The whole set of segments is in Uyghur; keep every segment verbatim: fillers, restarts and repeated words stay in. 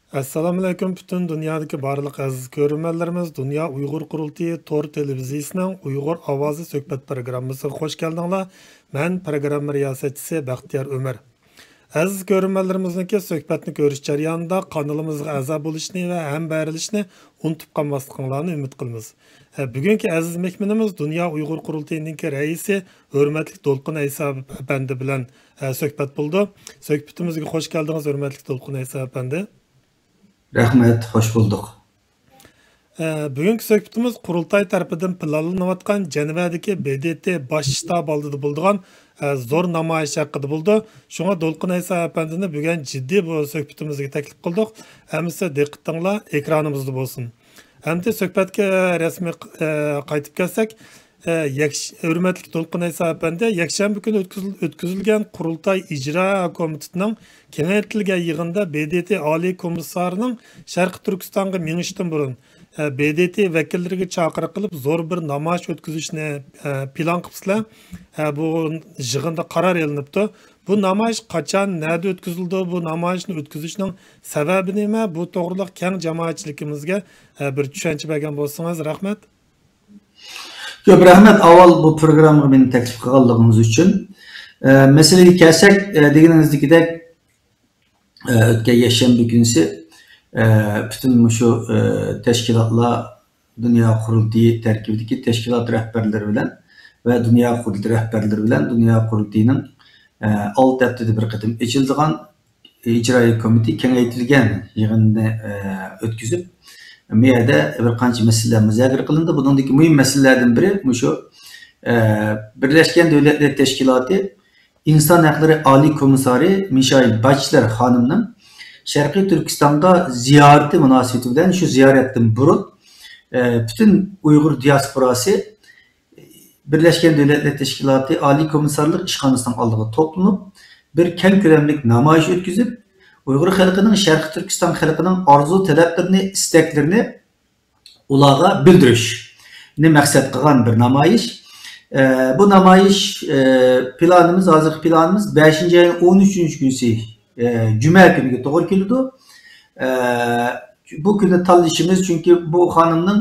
ئەسسالامۇئەلەيكۇم، پۈتۈن دۇنيادىكى بارلىق ئەزىز كۆرۈرمەنلىرىمىز، دۇنيا ئۇيغۇر قۇرۇلتىيى تور تېلېۋىزىيىسىنىڭ ئۇيغۇر ئاۋازى سۆھبەت پروگراممىسىغا خوش كەلدىڭلار. مەن پروگرامما رىياسەتچىسى بەختىيار ئۆمەر. ئەزىز كۆرۈرمەنلىرىمىزنىڭكى سۆھبەتنى كۆرۈش جەريانىدا قانىلىمىزغا ئەزا بولۇشنى ۋە ھەمبەھىرلىشىشنى ئۇنتۇپ قالماسلىقىڭلارنى ئۈمىد قىلىمىز. ھە، بۈگۈنكى ئەزىز مېھمىنىمىز دۇنيا ئۇيغۇر قۇرۇلتىيىنىڭكى رەئىسى ھۆرمەتلىك دولقۇن ئەيسا ئەپەندى بىلەن، ھە، سۆھبەت بولىدۇ. سۆھبىتىمىزگە خوش كەلدىڭىز، ھۆرمەتلىك دولقۇن ئەيسا ئەپەندى. رەھمەت، خوش بولدۇق. ئە، بۈگۈنكى سۆھبىتىمىز قۇرۇلتاي تەرىپىدىن پىلانلىنىۋاتقان جەنۋەدىكى بې دې تې باش شتاب ئالدىدا بولىدىغان، ئە، زور نامايىش ھەققىدە بولىدۇ. شۇڭا دولقۇن ئەيسا ئەپەندىنى بۈگۈن جىددىي بۇ سۆھبىتىمىزگە تەكلىپ قىلدۇق. ھەممىسى دىققىتىڭلار ئېكرانىمىزدا بولسۇن. ئەمدى سۆھبەتكە رەسمىي، ئە، قايتىپ كەلسەك، ئە، يەكش-، ھۆرمەتلىك دولقۇن ئەيسا ئەپەندى، يەكشەنبە كۈنى ئۆتكۈزۈل-، ئۆتكۈزۈلگەن قۇرۇلتاي ئىجرا كومىتېتىنىڭ كېڭەيتىلگەن يىغىنىدا بې دې تې ئالىي كومىسسارىنىڭ شەرقىي تۈركىستانغا مېڭىشتىن بۇرۇن، ئە، بې دې تې ۋەكىللىرىگە چاقىرىق قىلىپ، زور بىر نامايىش ئۆتكۈزۈشنى، ئە، پىلان قىپسىلە. ئە، بۇ يىغىندا قارار ئېلىنىپتۇ. بۇ نامايىش قاچان، نەدە ئۆتكۈزۈلىدۇ؟ بۇ نامايىشنى ئۆتكۈزۈشنىڭ سەۋەبى نېمە؟ بۇ توغرىلىق كەڭ جامائەتچىلىكىمىزگە، ئە، بىر چۈشەنچە بەرگەن بولسىڭىز، رەھمەت. كۆپ رەھمەت، ئاۋۋال بۇ پروگراممىغا مېنى تەكلىپ قىلغانلىقىڭىز ئۈچۈن. ئە، مەسىلىگە كەلسەك، ئە، دېگىنىڭىزدىكىدەك، ئە، ئۆتكەن يەكشەنبە كۈنىسى، ئە، پۈتۈن مۇشۇ، ئە، تەشكىلاتلار، دۇنيا قۇرۇلتىيى تەركىبىدىكى تەشكىلات رەھبەرلىرى بىلەن ۋە دۇنيا قۇرۇلتىيى رەھبەرلىرى بىلەن دۇنيا قۇرۇلتىيىنىڭ، ئە، ئالتە ھەپتىدە بىر قېتىم ئېچىلىدىغان ئىجرائىي كومىتېت كېڭەيتىلگەن يىغىنىنى، ئە، ئۆتكۈزۈپ، بۇ يەردە بىر قانچە مەسىلىلەر مۇزاكىرە قىلىندى. بۇنىڭدىكى مۇھىم مەسىلىلەردىن بىرى مۇشۇ، ئە، بىرلەشكەن دۆلەتلەر تەشكىلاتى ئىنسان ھەقلىرى ئالىي كومىسسارى مىشائېل باچلېر خانىمنىڭ شەرقىي تۈركىستانغا زىيارىتى مۇناسىۋىتى بىلەن شۇ زىيارەتتىن بۇرۇن، ئە، پۈتۈن ئۇيغۇر دىياسپوراسى بىرلەشكەن دۆلەتلەر تەشكىلاتى ئالىي كومىسسارلىق ئىشخانىسىنىڭ ئالدىغا توپلىنىپ، بىر كەڭ كۆلەملىك نامايىش ئۆتكۈزۈپ، ئۇيغۇر خەلقىنىڭ، شەرقىي تۈركىستان خەلقىنىڭ ئارزۇ تەلەپلىرىنى، ئىستەكلىرىنى ئۇلارغا بىلدۈرۈشنى مەقسەت قىلغان بىر نامايىش. ئە، بۇ نامايىش، ئە، پىلانىمىز، ھازىرقى پىلانىمىز بەشىنچى ئاينىڭ ئون ئۈچىنچى كۈنىسى، ئە، جۈمە كۈنىگە توغرا كېلىدۇ. ئە، بۇ كۈننى تاللىشىمىز، چۈنكى بۇ خانىمنىڭ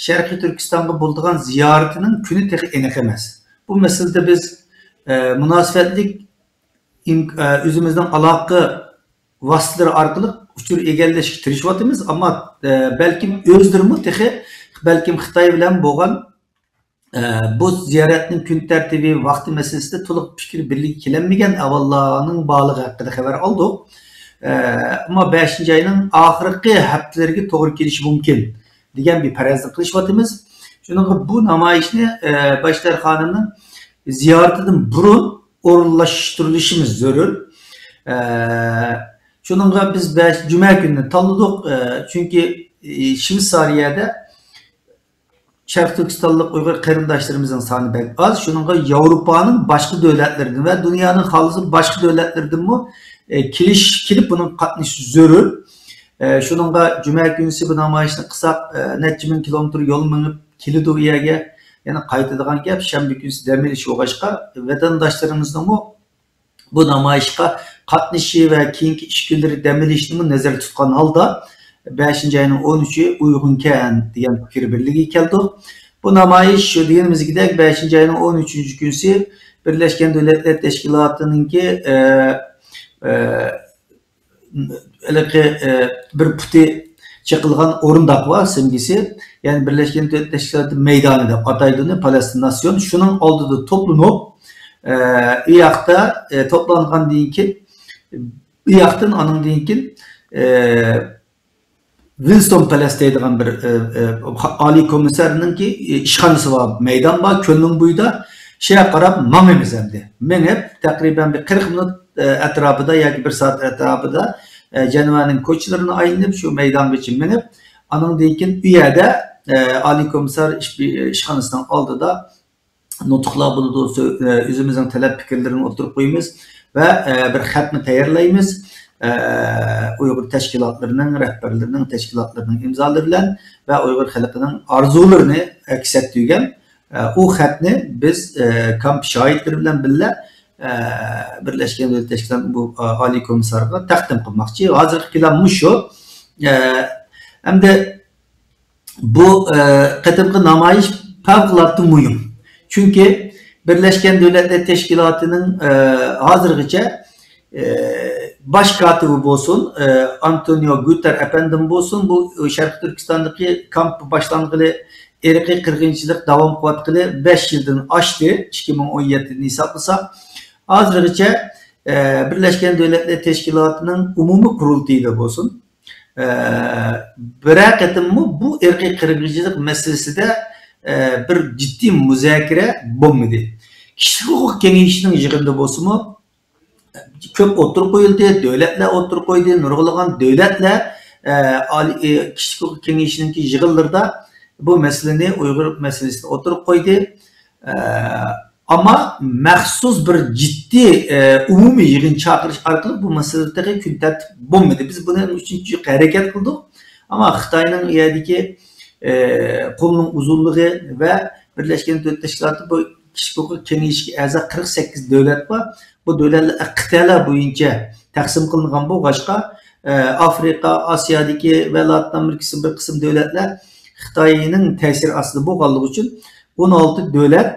شەرقىي تۈركىستانغا بولىدىغان زىيارىتىنىڭ كۈنى تېخى ئېنىق ئەمەس. بۇ مەسىلىدە بىز، ئە، مۇناسىۋەتلىك ئىم-، ئە، ئۆزىمىزنىڭ ئالاقە ۋاسىتىلىرى ئارقىلىق ئۇچۇر ئىگىلەشكە تىرىشىۋاتىمىز، ئەمما، ئە، بەلكىم ئۆزلىرىمۇ تېخى، بەلكىم خىتاي بىلەن بولغان، ئە، بۇ زىيارەتنىڭ كۈن تەرتىبى، ۋاقتى مەسىلىسىدە تولۇق پىكىر بىرلىككە كېلەلمىگەن ئەھۋاللارنىڭ بارلىقى ھەققىدە خەۋەر ئالدۇق. ئە، ئەمما بەشىنچى ئاينىڭ ئاخىرقى ھەپتىلىرىگە توغرا كېلىشى مۇمكىن دېگەن بىر پەرەزنى قىلىشىۋاتىمىز. شۇنىڭغا بۇ نامايىشنى، ئە، باچلېر خانىمنىڭ زىيارىتىدىن بۇرۇن ئورۇنلاشتۇرۇلۇشىمىز زۆرۈر. ئە، شۇنىڭغا بىز بەش، جۈمە كۈنىنى تاللىدۇق. ئە، چۈنكى، ئى، شۋېتسارىيەدە شەرقىي تۈركىستانلىق ئۇيغۇر قېرىنداشلىرىمىزنىڭ سانى بەك ئاز. شۇنىڭغا ياۋروپانىڭ باشقا دۆلەتلىرىدىن ۋە دۇنيانىڭ خالىسا باشقا دۆلەتلىرىدىنمۇ، ئە، كېلىش، كېلىپ بۇنىڭغا قاتنىشىش زۆرۈر. ئە، شۇنىڭغا جۈمە كۈنىسى بۇ نامايىشنى قىلساق، ئە، نەچچە مىڭ كىلومېتىر يول مېڭىپ كېلىدۇ ئۇ يەرگە. يەنە قايتىدىغان گەپ، شەنبە كۈنىسى دەم ئېلىش بولغاچقا، ۋەتەنداشلىرىمىزنىڭمۇ بۇ نامايىشقا قاتنىشىشى ۋە كېيىنكى ئىش كۈنلىرى دەم ئېلىشنىمۇ نەزەردە تۇتقان ھالدا، بەشىنچى ئاينىڭ ئون ئۈچى ئۇيغۇنكەن دېگەن پىكىر بىرلىكىگە كەلدۇق. بۇ نامايىش شۇ دېگىنىمىزدەك بەشىنچى ئاينىڭ ئون ئۈچىنچى كۈنىسى بىرلەشكەن دۆلەتلەر تەشكىلاتىنىڭكى، ئە، ئە، ھېلىقى، ئە، بىر پۇتى چېقىلغان ئورۇنداق بار، سىمگىسى. يەنى بىرلەشكەن دۆلەتلەر تەشكىلاتى مەيدانى دەپ ئاتايدۇ ئۇنى، پالەستىن ناسيون. شۇنىڭ ئالدىدا توپلىنىپ، ئە، ئۇ ياقتا، ئە، توپلانغاندىن كېيىن، ئۇ ياقتىن ئانىڭدىن كېيىن، ئە، ۋىنستون پەلەس دەيدىغان بىر، ئە، ئە، ئالىي كومىسسارنىڭكى، ئە، ئىشخانىسى بار، مەيدان بار، كۆلنىڭ بويىدا. شۇ يەرگە قاراپ ماڭىمىز ئەمدى. مېڭىپ، تەقرىبەن بىر قىرىق مىنۇت، ئە، ئەتراپىدا ياكى بىر سائەت ئەتراپىدا، ئە، جەنۋەنىڭ كوچىلىرىنى ئايلىنىپ، شۇ مەيدانغىچە مېڭىپ، ئانىڭدىن كېيىن ئۇ يەردە، ئە، ئالىي كومىسسار ئىش-، ئىشخانىسىنىڭ ئالدىدا نۇتۇقلار بولىدۇ، سۆ-، ئۆزىمىزنىڭ تەلەپ پىكىرلىرىنى ئوتتۇرىغا قويىمىز ۋە، ئە، بىر خەتنى تەييارلايمىز. ئە، ئۇيغۇر تەشكىلاتلىرىنىڭ رەھبەرلىرىنىڭ، تەشكىلاتلىرىنىڭ ئىمزالىرى بىلەن ۋە ئۇيغۇر خەلقىنىڭ ئارزۇلىرىنى ئەكس ئەتتۈرگەن، ئە، ئۇ خەتنى بىز، ئە، كامپ شاھىتلىرى بىلەن بىللە، ئە، بىرلەشكەن دۆلەتلەر تەشكىلاتىنىڭ بۇ، ئە، ئالىي كومىسسارىغا تەقدىم قىلماقچى. ھازىرقى پىلان مۇشۇ. ئە، ئەمدى بۇ، ئە، قېتىمقى نامايىش پەۋقۇلئاددە مۇھىم. چۈنكى بىرلەشكەن دۆلەتلەر تەشكىلاتىنىڭ، ئە، ھازىرغىچە، ئە، باش كاتىپى بولسۇن، ئە، ئانتونىيو گۇتېر ئەپەندىم بولسۇن، بۇ شەرقىي تۈركىستاندىكى كامپ باشلانغىلى، ئىرقىي قىرغىنچىلىق داۋام قىلىۋاتقىلى بەش يىلدىن ئاشتى، ئىككى مىڭ ئون يەتتىدىن ھېسابلىساق. ھازىرغىچە، ئە، بىرلەشكەن دۆلەتلەر تەشكىلاتىنىڭ ئومۇمىي قۇرۇلتىيىدا بولسۇن، ئە، بىرەر قېتىممۇ بۇ ئىرقىي قىرغىنچىلىق مەسىلىسىدە، ئە، بىر جىددىي مۇزاكىرە بولمىدى. كىشىلىك ھوقۇق كېڭىشىنىڭ يىغىنىدا بولسىمۇ، كۆپ ئوتتۇرىغا قويۇلدى، دۆلەتلەر ئوتتۇرىغا قويدى، نۇرغۇنلىغان دۆلەتلەر، ئە، ئالىي، ئە، كىشىلىك ھوقۇق كېڭىشىنىڭكى يىغىنلىرىدا بۇ مەسىلىنى، ئۇيغۇر مەسىلىسىنى ئوتتۇرىغا قويدى. ئە، ئەمما مەخسۇس بىر جىددىي، ئە، ئومۇمىي يىغىن چاقىرىش ئارقىلىق بۇ مەسىلە تېخى كۈن تەرتىپ بولمىدى. بىز بۇنىڭ ئۈچۈن جىق ھەرىكەت قىلدۇق. ئەمما خىتاينىڭ ئۇ يەردىكى، ئە، قولىنىڭ ئۇزۇنلۇقى ۋە بىرلەشكەن دۆلەتلەر تەشكىلاتى بۇ كىشىلىك ھوقۇق كېڭىشىگە ئەزا قىرىق سەككىز دۆلەت بار. بۇ دۆلەتلەر قىتئەلەر بويىچە تەقسىم قىلىنغان بولغاچقا، ئە، ئافرىقا، ئاسىيادىكى ۋە لاتىن ئامېرىكىسى بىر قىسىم دۆلەتلەر خىتاينىڭ تەسىرى ئاستىدا بولغانلىقى ئۈچۈن ئون ئالتە دۆلەت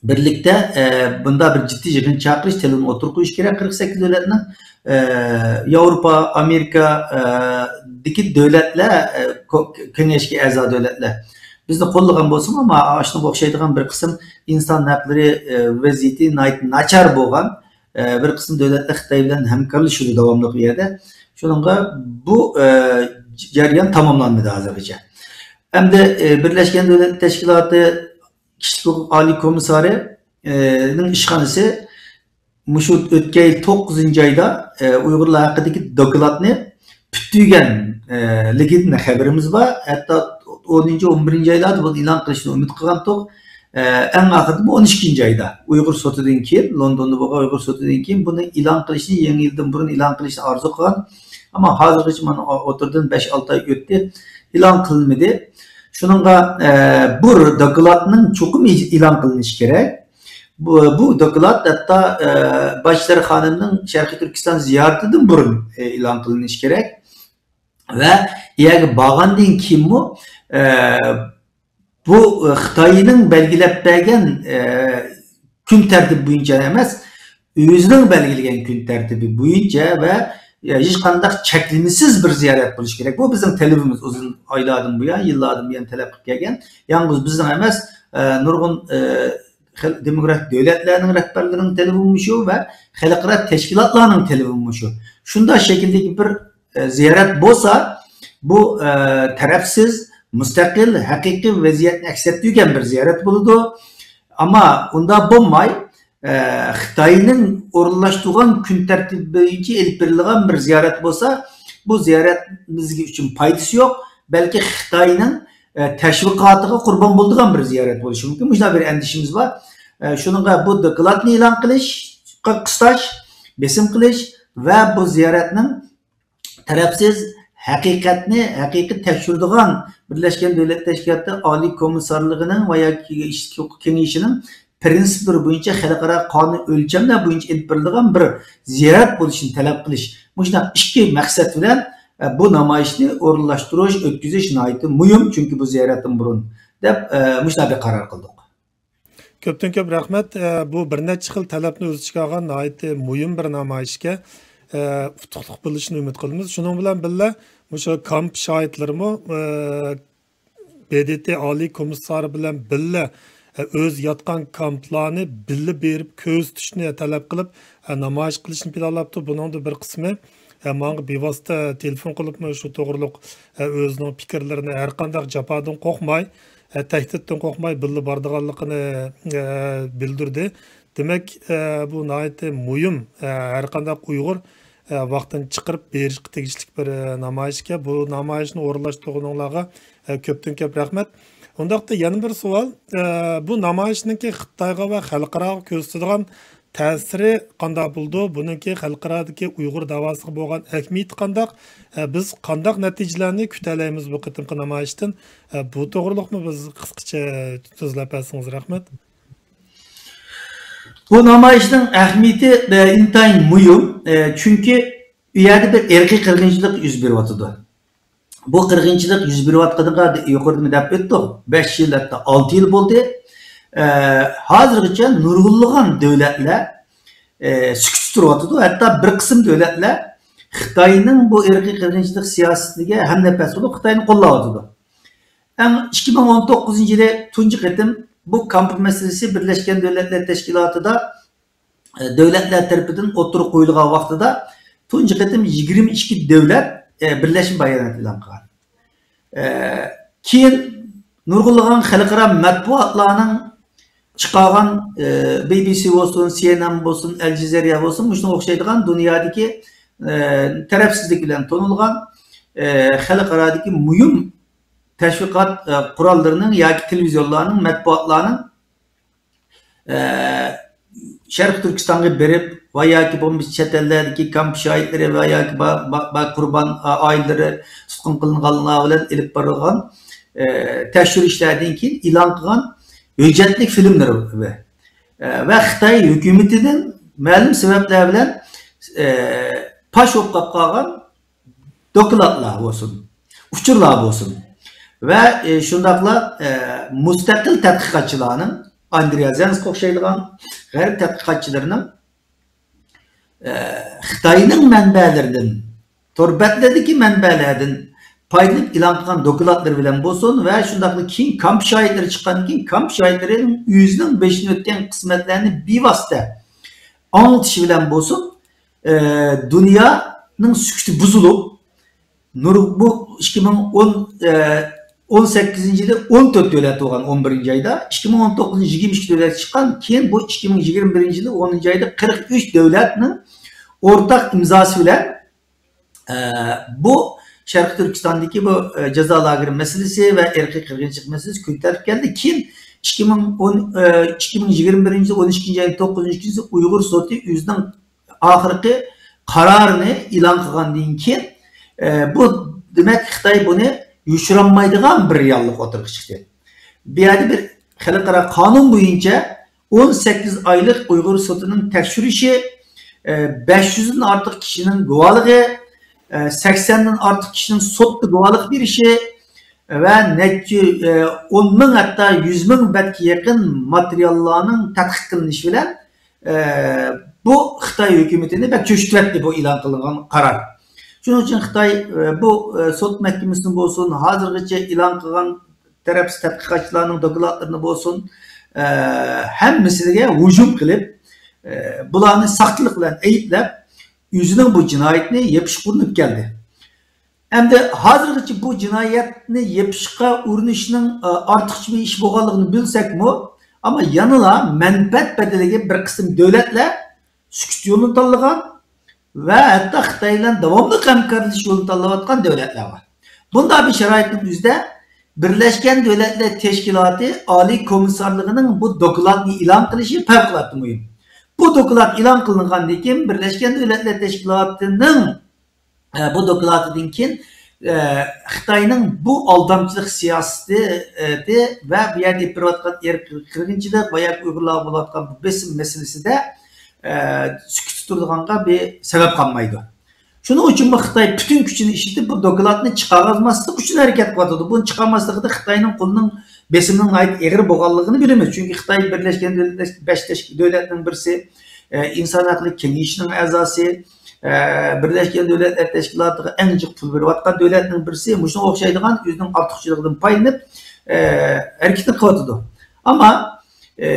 بىرلىكتە، ئە، بۇنداق بىر جىددىي يىغىن چاقىرىش تەلىپىنى ئوتتۇرىغا قويۇش كېرەك، قىرىق سەككىز دۆلەتنىڭ، ئە، ياۋروپا، ئامېرىكا، ئە، دىكى دۆلەتلەر، ئە، كو-، كېڭەشكە ئەزا دۆلەتلەر بىزنى قوللىغان بولسىمۇ، ئەمما ئاشۇنىڭغا ئوخشايدىغان بىر قىسىم ئىنسان ھەقلىرى، ئە، ۋەزىيىتى ناھايىتى ناچار بولغان، ئە، بىر قىسىم دۆلەتلەر خىتاي بىلەن ھەمكارلىشىدۇ داۋاملىق بۇ يەردە. شۇنىڭغا بۇ، ئە، جەريان تاماملانمىدى ھازىرغىچە. ئەمدى، ئە، بىرلەشكەن دۆلەتلەر تەشكىلاتى كىشىلىك ھوقۇق ئالىي كومىسسارى، ئە، نىڭ ئىشخانىسى مۇشۇ ئۆتكەن يىل توققۇزىنچى ئايدا، ئە، ئۇيغۇرلار ھەققىدىكى دوكلاتنى پۈتتۈرگەن، ئە، لىكىدىن خەۋىرىمىز بار. ھەتتا ئونىنچى، ئون بىرىنچى ئايلاردا بۇنى ئېلان قىلىشنى ئۈمىد قىلغانتۇق. ئە، ئەڭ ئاخىرىدا بۇ ئون ئىككىنچى ئايدا ئۇيغۇر سوتىدىن كېيىن، لوندوندا بولغان ئۇيغۇر سوتىدىن كېيىن بۇنى ئېلان قىلىشنى، يېڭى يىلدىن بۇرۇن ئېلان قىلىشنى ئارزۇ قىلغان. ئەمما ھازىرغىچە مانا ئوتتۇرىدىن بەش، ئالتە ئاي ئۆتتى، ئېلان قىلىنمىدى. شۇنىڭغا، ئە، بۇ دوكلاتنىڭ چوقۇم ئېلان قىلىنىشى كېرەك. بۇ، بۇ دوكلات ھەتتا، ئە، باش شەرق خانىمنىڭ شەرقىي تۈركىستان زىيارىتىدىن بۇرۇن، ئە، ئېلان قىلىنىشى كېرەك. ۋە ئۇ يەرگە بارغاندىن كېيىنمۇ، ئە، بۇ، ئە، خىتاينىڭ بەلگىلەپ بەرگەن، ئە، كۈن تەرتىپى بويىچە ئەمەس، ئۆزىنىڭ بەلگىلىگەن كۈن تەرتىپى بويىچە ۋە، ئە، ھېچقانداق چەكلىمىسىز بىر زىيارەت بولۇشى كېرەك. بۇ بىزنىڭ تەلىپىمىز، ئۇزۇن ئايلاردىن بۇيان، يىللاردىن بۇيان تەلەپ قىلىپ كەلگەن. يالغۇز بىزنىڭ ئەمەس، ئە، نۇرغۇن، ئە، خەل-، دېموكراتىك دۆلەتلەرنىڭ رەھبەرلىرىنىڭ تەلىپىمۇ شۇ ۋە خەلقئارا تەشكىلاتلارنىڭ تەلىپىمۇ شۇ. شۇنداق شەكىلدىكى بىر، ئە، زىيارەت بولسا، بۇ، ئە، تەرەپسىز، مۇستەقىل، ھەقىقىي ۋەزىيەتنى ئەكس ئەتتۈرگەن بىر زىيارەت بولىدۇ. ئەمما ئۇنداق بولماي، ئە، خىتاينىڭ ئورۇنلاشتۇرغان كۈن تەرتىپى بويىچە ئېلىپ بېرىلىدىغان بىر زىيارەت بولسا، بۇ زىيارەت بىزگە ئۈچۈن پايدىسى يوق، بەلكى خىتاينىڭ، ئە، تەشۋىقاتىغا قۇربان بولىدىغان بىر زىيارەت بولۇشى مۇمكىن. مۇشۇنداق بىر ئەندىشىمىز بار. ئە، شۇنىڭغا بۇ دوكلاتنى ئېلان قىلىشقا قىستاش، بېسىم قىلىش ۋە بۇ زىيارەتنىڭ تەرەپسىز، ھەقىقەتنى ھەقىقىي تەكشۈرىدىغان بىرلەشكەن دۆلەتلەر تەشكىلاتى ئالىي كومىسسارلىقىنىڭ ۋە ياكى كېڭىشىنىڭ پىرىنسىپلىرى بويىچە، خەلقئارا قانۇن ئۆلچەملەر بويىچە ئېلىپ بېرىلىدىغان بىر زىيارەت بولۇشىنى تەلەپ قىلىش. مۇشۇنداق ئىككى مەقسەت بىلەن، ئە، بۇ نامايىشنى ئورۇنلاشتۇرۇش، ئۆتكۈزۈش ناھايىتى مۇھىم، چۈنكى بۇ زىيارەتتىن بۇرۇن، دەپ، ئە، مۇشۇنداق بىر قارار قىلدۇق. كۆپتىن كۆپ رەھمەت. ئە، بۇ بىر نەچچە خىل تەلەپنى ئۆز ئىچىگە ئالغان ناھايىتى مۇھىم بىر نامايىشكە، ئە، ئۇتۇقلۇق بولۇشىنى ئۈمىد قىلىمىز. شۇنىڭ بىلەن بىللە، مۇشۇ كامپ شاھىتلىرىمۇ، ئە، ب د ت ئالىي كومىسسارى بىلەن بىللە، ئە، ئۆز ياتقان كامپلارنى بىللە بېرىپ كۆزىتىشنى تەلەپ قىلىپ، ئە، نامايىش قىلىشنى پىلانلاپتۇ. بۇنىڭدا بىر قىسمى، ئە، ماڭا بىۋاسىتە تېلېفون قىلىپمۇ شۇ توغرۇلۇق، ئە، ئۆزىنىڭ پىكىرلىرىنى ھەرقانداق جاپادىن قورقماي، ئە، تەھدىتتىن قورقماي بىللە بارىدىغانلىقىنى، ئە، بىلدۈردى. دېمەك، ئە، بۇ ناھايىتى مۇھىم، ئە، ھەرقانداق ئۇيغۇر، ئە، ۋاقتىنى چىقىرىپ بېرىشقا تېگىشلىك بىر، ئە، نامايىش ئىكەن. بۇ نامايىشنى ئورۇنلاشتۇرغىنىڭلارغا، ئە، كۆپتىن كۆپ رەھمەت. ئۇنداقتا يەنە بىر سوئال، ئە، بۇ نامايىشنىڭكى خىتايغا ۋە خەلقئاراغا كۆرسىتىدىغان تەسىرى قانداق بولىدۇ؟ بۇنىڭكى خەلقئارادىكى ئۇيغۇر داۋاسىغا بولغان ئەھمىيىتى قانداق؟ ئە، بىز قانداق نەتىجىلەرنى كۈتەلەيمىز بۇ قېتىمقى نامايىشتىن؟ ئە، بۇ توغرۇلۇقمۇ بىز قىسقىچە سۆزلەپ بەرسىڭىز رەھمەت. بۇ نامايىشنىڭ ئەھمىيىتى، ئە، ئىنتايىن مۇھىم. ئە، چۈنكى ئۇ يەردە بىر ئىرقىي قىرغىنچىلىق يۈز بېرىۋاتىدۇ. بۇ قىرغىنچىلىق يۈز بېرىۋاتقىنىغا يۇقىرىدا دەپ ئۆتتۇق. بەش يىل، ھەتتا ئالتە يىل بولدى. ئە، ھازىرغىچە نۇرغۇنلىغان دۆلەتلەر، ئە، سۈكۈتتە تۇرۇۋاتىدۇ. ھەتتا بىر قىسىم دۆلەتلەر خىتاينىڭ بۇ ئىرقىي قىرغىنچىلىق سىياسىتىگە ھەمنەپەس بولۇپ، خىتاينى قوللاۋاتىدۇ. ئەڭ ئىككى مىڭ ئون توققۇزىنچى يىلى تۇنجى قېتىم بۇ كامپ مەسىلىسى بىرلەشكەن دۆلەتلەر تەشكىلاتىدا، ئە، دۆلەتلەر تەرىپىدىن ئوتتۇرىغا قويۇلغان ۋاقتىدا تۇنجى قېتىم يىگىرمە ئىككى دۆلەت، ئە، بىرلەشمە بايانات ئېلان قىلغان. ئە، كېيىن نۇرغۇنلىغان خەلقئارا مەتبۇئاتلارنىڭ چىقارغان، ئە، بى بى سى بولسۇن، سى ئېن ئېن بولسۇن، ئەل جەزىرە بولسۇن، مۇشۇنىڭغا ئوخشايدىغان دۇنيادىكى، ئە، تەرەپسىزلىك بىلەن تونۇلغان، ئە، خەلقئارادىكى مۇھىم تەشۋىقات، ئە، قوراللىرىنىڭ ياكى تېلېۋىزىيونلارنىڭ، مەتبۇئاتلارنىڭ، ئە، شەرقىي تۈركىستانغا بېرىپ ۋە ياكى بولمىسا چەت ئەللەردىكى كامپ شاھىتلىرى ۋە ياكى با-، با-، با-، قۇربان، ئا-، ئائىلىلىرى، تۇتقۇن قىلىنغانلار بىلەن ئېلىپ بارىلغان، ئە، تەكشۈرۈشلەردىن كېيىن ئېلان قىلغان ھۆججەتلىك فىلىملىرى، ئە، ۋە خىتاي ھۆكۈمىتىدىن مەلۇم سەۋەبلەر بىلەن، ئە، پاش بولۇپ قالغان دوكلاتلار بولسۇن، ئۇچۇرلار بولسۇن ۋە، ئە، شۇنداقلا، ئە، مۇستەقىل تەتقىقاتچىلارنىڭ، ئاندرېا زېنسكا ئوخشايدىغان غەرب تەتقىقاتچىلىرىنىڭ، ئە، خىتاينىڭ مەنبەلىرىدىن، تور بەتلىرىدىكى مەنبەلەردىن پايدىلىنىپ ئېلان قىلغان دوكلاتلىرى بىلەن بولسۇن ۋە شۇنداقلا كېيىن كامپ شاھىتلىرى چىققاندىن كېيىن كامپ شاھىتلىرىنىڭ ئۆزىنىڭ بېشىدىن ئۆتكەن قىسمەتلەرنى بىۋاسىتە ئاڭلىتىشى بىلەن بولسۇن، ئە، دۇنيانىڭ سۈكۈتى بۇزۇلۇپ، نۇر-، بۇ ئىككى مىڭ ئون، ئە، ئون سەككىزىنچى يىلى ئون تۆت دۆلەت بولغان ئون بىرىنچى ئايدا، ئىككى مىڭ ئون توققۇزىنچى يىلى يىگىرمە ئىككى دۆلەت چىققان، كېيىن بۇ ئىككى مىڭ يىگىرمە بىرىنچى يىلى ئونىنچى ئايدا قىرىق ئۈچ دۆلەتنىڭ ئورتاق ئىمزاسى بىلەن، ئە، بۇ شەرقىي تۈركىستاندىكى بۇ، ئە، جازا لاگېرى مەسىلىسى ۋە ئىرقىي قىرغىنچىلىق مەسىلىسى كۈن تەرتىپكە كەلدى. كېيىن ئىككى مىڭ ئون، ئە، ئىككى مىڭ يىگىرمە بىرىنچى يىلى ئون ئىككىنچى ئاينىڭ توققۇزىنچى كۈنى ئۇيغۇر سوتى ئۆزىنىڭ ئاخىرقى قارارىنى ئېلان قىلغاندىن كېيىن، ئە، بۇ، دېمەك، خىتاي بۇنى يوشۇرالمايدىغان بىر رېئاللىق ئوتتۇرىغا چىقتى. بۇ يەردە بىر خەلقئارا قانۇن بويىچە ئون سەككىز ئايلىق ئۇيغۇر سوتىنىڭ تەكشۈرۈشى، ئە، بەش يۈزدىن ئارتۇق كىشىنىڭ گۇۋاھلىقى، ئە، سەكسەندىن ئارتۇق كىشىنىڭ سوتتا گۇۋاھلىق بېرىشى ۋە نەچچە، ئە، ئون مىڭ، ھەتتا يۈز مىڭ بەتكە يېقىن ماتېرىياللارنىڭ تەتقىق قىلىنىشى بىلەن، ئە، بۇ خىتاي ھۆكۈمىتىنى بەك چۆچۈتۈۋەتتى بۇ ئېلان قىلىنغان قارار. شۇنىڭ ئۈچۈن خىتاي، ئە، بۇ، ئە، سوت مەھكىمىسىنى بولسۇن، ھازىرغىچە ئېلان قىلغان تەرەپسىز تەتقىقاتچىلارنىڭ دوكلاتلىرىنى بولسۇن، ئە، ھەممىسىگە ھۇجۇم قىلىپ، ئە، بۇلارنى ساختىلىق بىلەن ئەيىبلەپ، ئۆزىنىڭ بۇ جىنايىتىنى يېپىشقا ئۇرۇنۇپ كەلدى. ئەمدى ھازىرغىچە بۇ جىنايەتنى يېپىشقا ئۇرۇنۇشنىڭ، ئە، ئارتۇقچە بىر ئىش بولغانلىقىنى بىلسەكمۇ، ئەمما يەنىلا مەنپەئەت بەدىلىگە بىر قىسىم دۆلەتلەر سۈكۈت يولىنى تاللىغان ۋە ھەتتا خىتاي بىلەن داۋاملىق ھەمكارلىشىش يولىنى تاللاۋاتقان دۆلەتلەر بار. بۇنداق بىر شارائىتنىڭ ئۆزىدە بىرلەشكەن دۆلەتلەر تەشكىلاتى ئالىي كومىسسارلىقىنىڭ بۇ دوكلاتنى ئېلان قىلىشى پەۋقۇلئاددە مۇھىم. بۇ دوكلات ئېلان قىلىنغاندىن كېيىن، بىرلەشكەن دۆلەتلەر تەشكىلاتىنىڭ ئە، بۇ دوكلاتىدىن كېيىن، ئە، خىتاينىڭ بۇ ئالدامچىلىق سىياسىتى، ئە، ۋە بۇ يەردە ئېلىپ بېرىۋاتقان ئىرقىي قىرغىنچىلىق ۋە ياكى ئۇيغۇرلارغا بولۇۋاتقان بۇ بېسىم مەسىلىسىدە، ئە، سۈكۈتتە تۇرىدىغانغا بىر سەۋەب قالمايدۇ. شۇنىڭ ئۈچۈن بۇ خىتاي پۈتۈن كۈچىنى ئىشلىتىپ، بۇ دوكلاتنى چىقارماسلىق ئۈچۈن ھەرىكەت قىلىۋاتىدۇ. بۇنى چىقارماسلىقىدا خىتاينىڭ قولىنىڭ بېسىمىنىڭ ناھايىتى ئېغىر بولغانلىقىنى بىلىمىز. چۈنكى خىتاي بىرلەشكەن دۆلەتلەر بەش تەشكىل-، دۆلەتنىڭ بىرسى، ئە، ئىنسان ھەقلىرى كېڭىشىنىڭ ئەزاسى، ئە، بىرلەشكەن دۆلەتلەر تەشكىلاتىغا ئەڭ جىق پۇل بېرىۋاتقان دۆلەتنىڭ بىرسى، مۇشۇنىڭغا ئوخشايدىغان ئۆزىنىڭ ئارتۇقچىلىقىدىن پايدىلىنىپ، ئە، ھەرىكىتىنى قىلىۋاتىدۇ. ئەمما، ئە،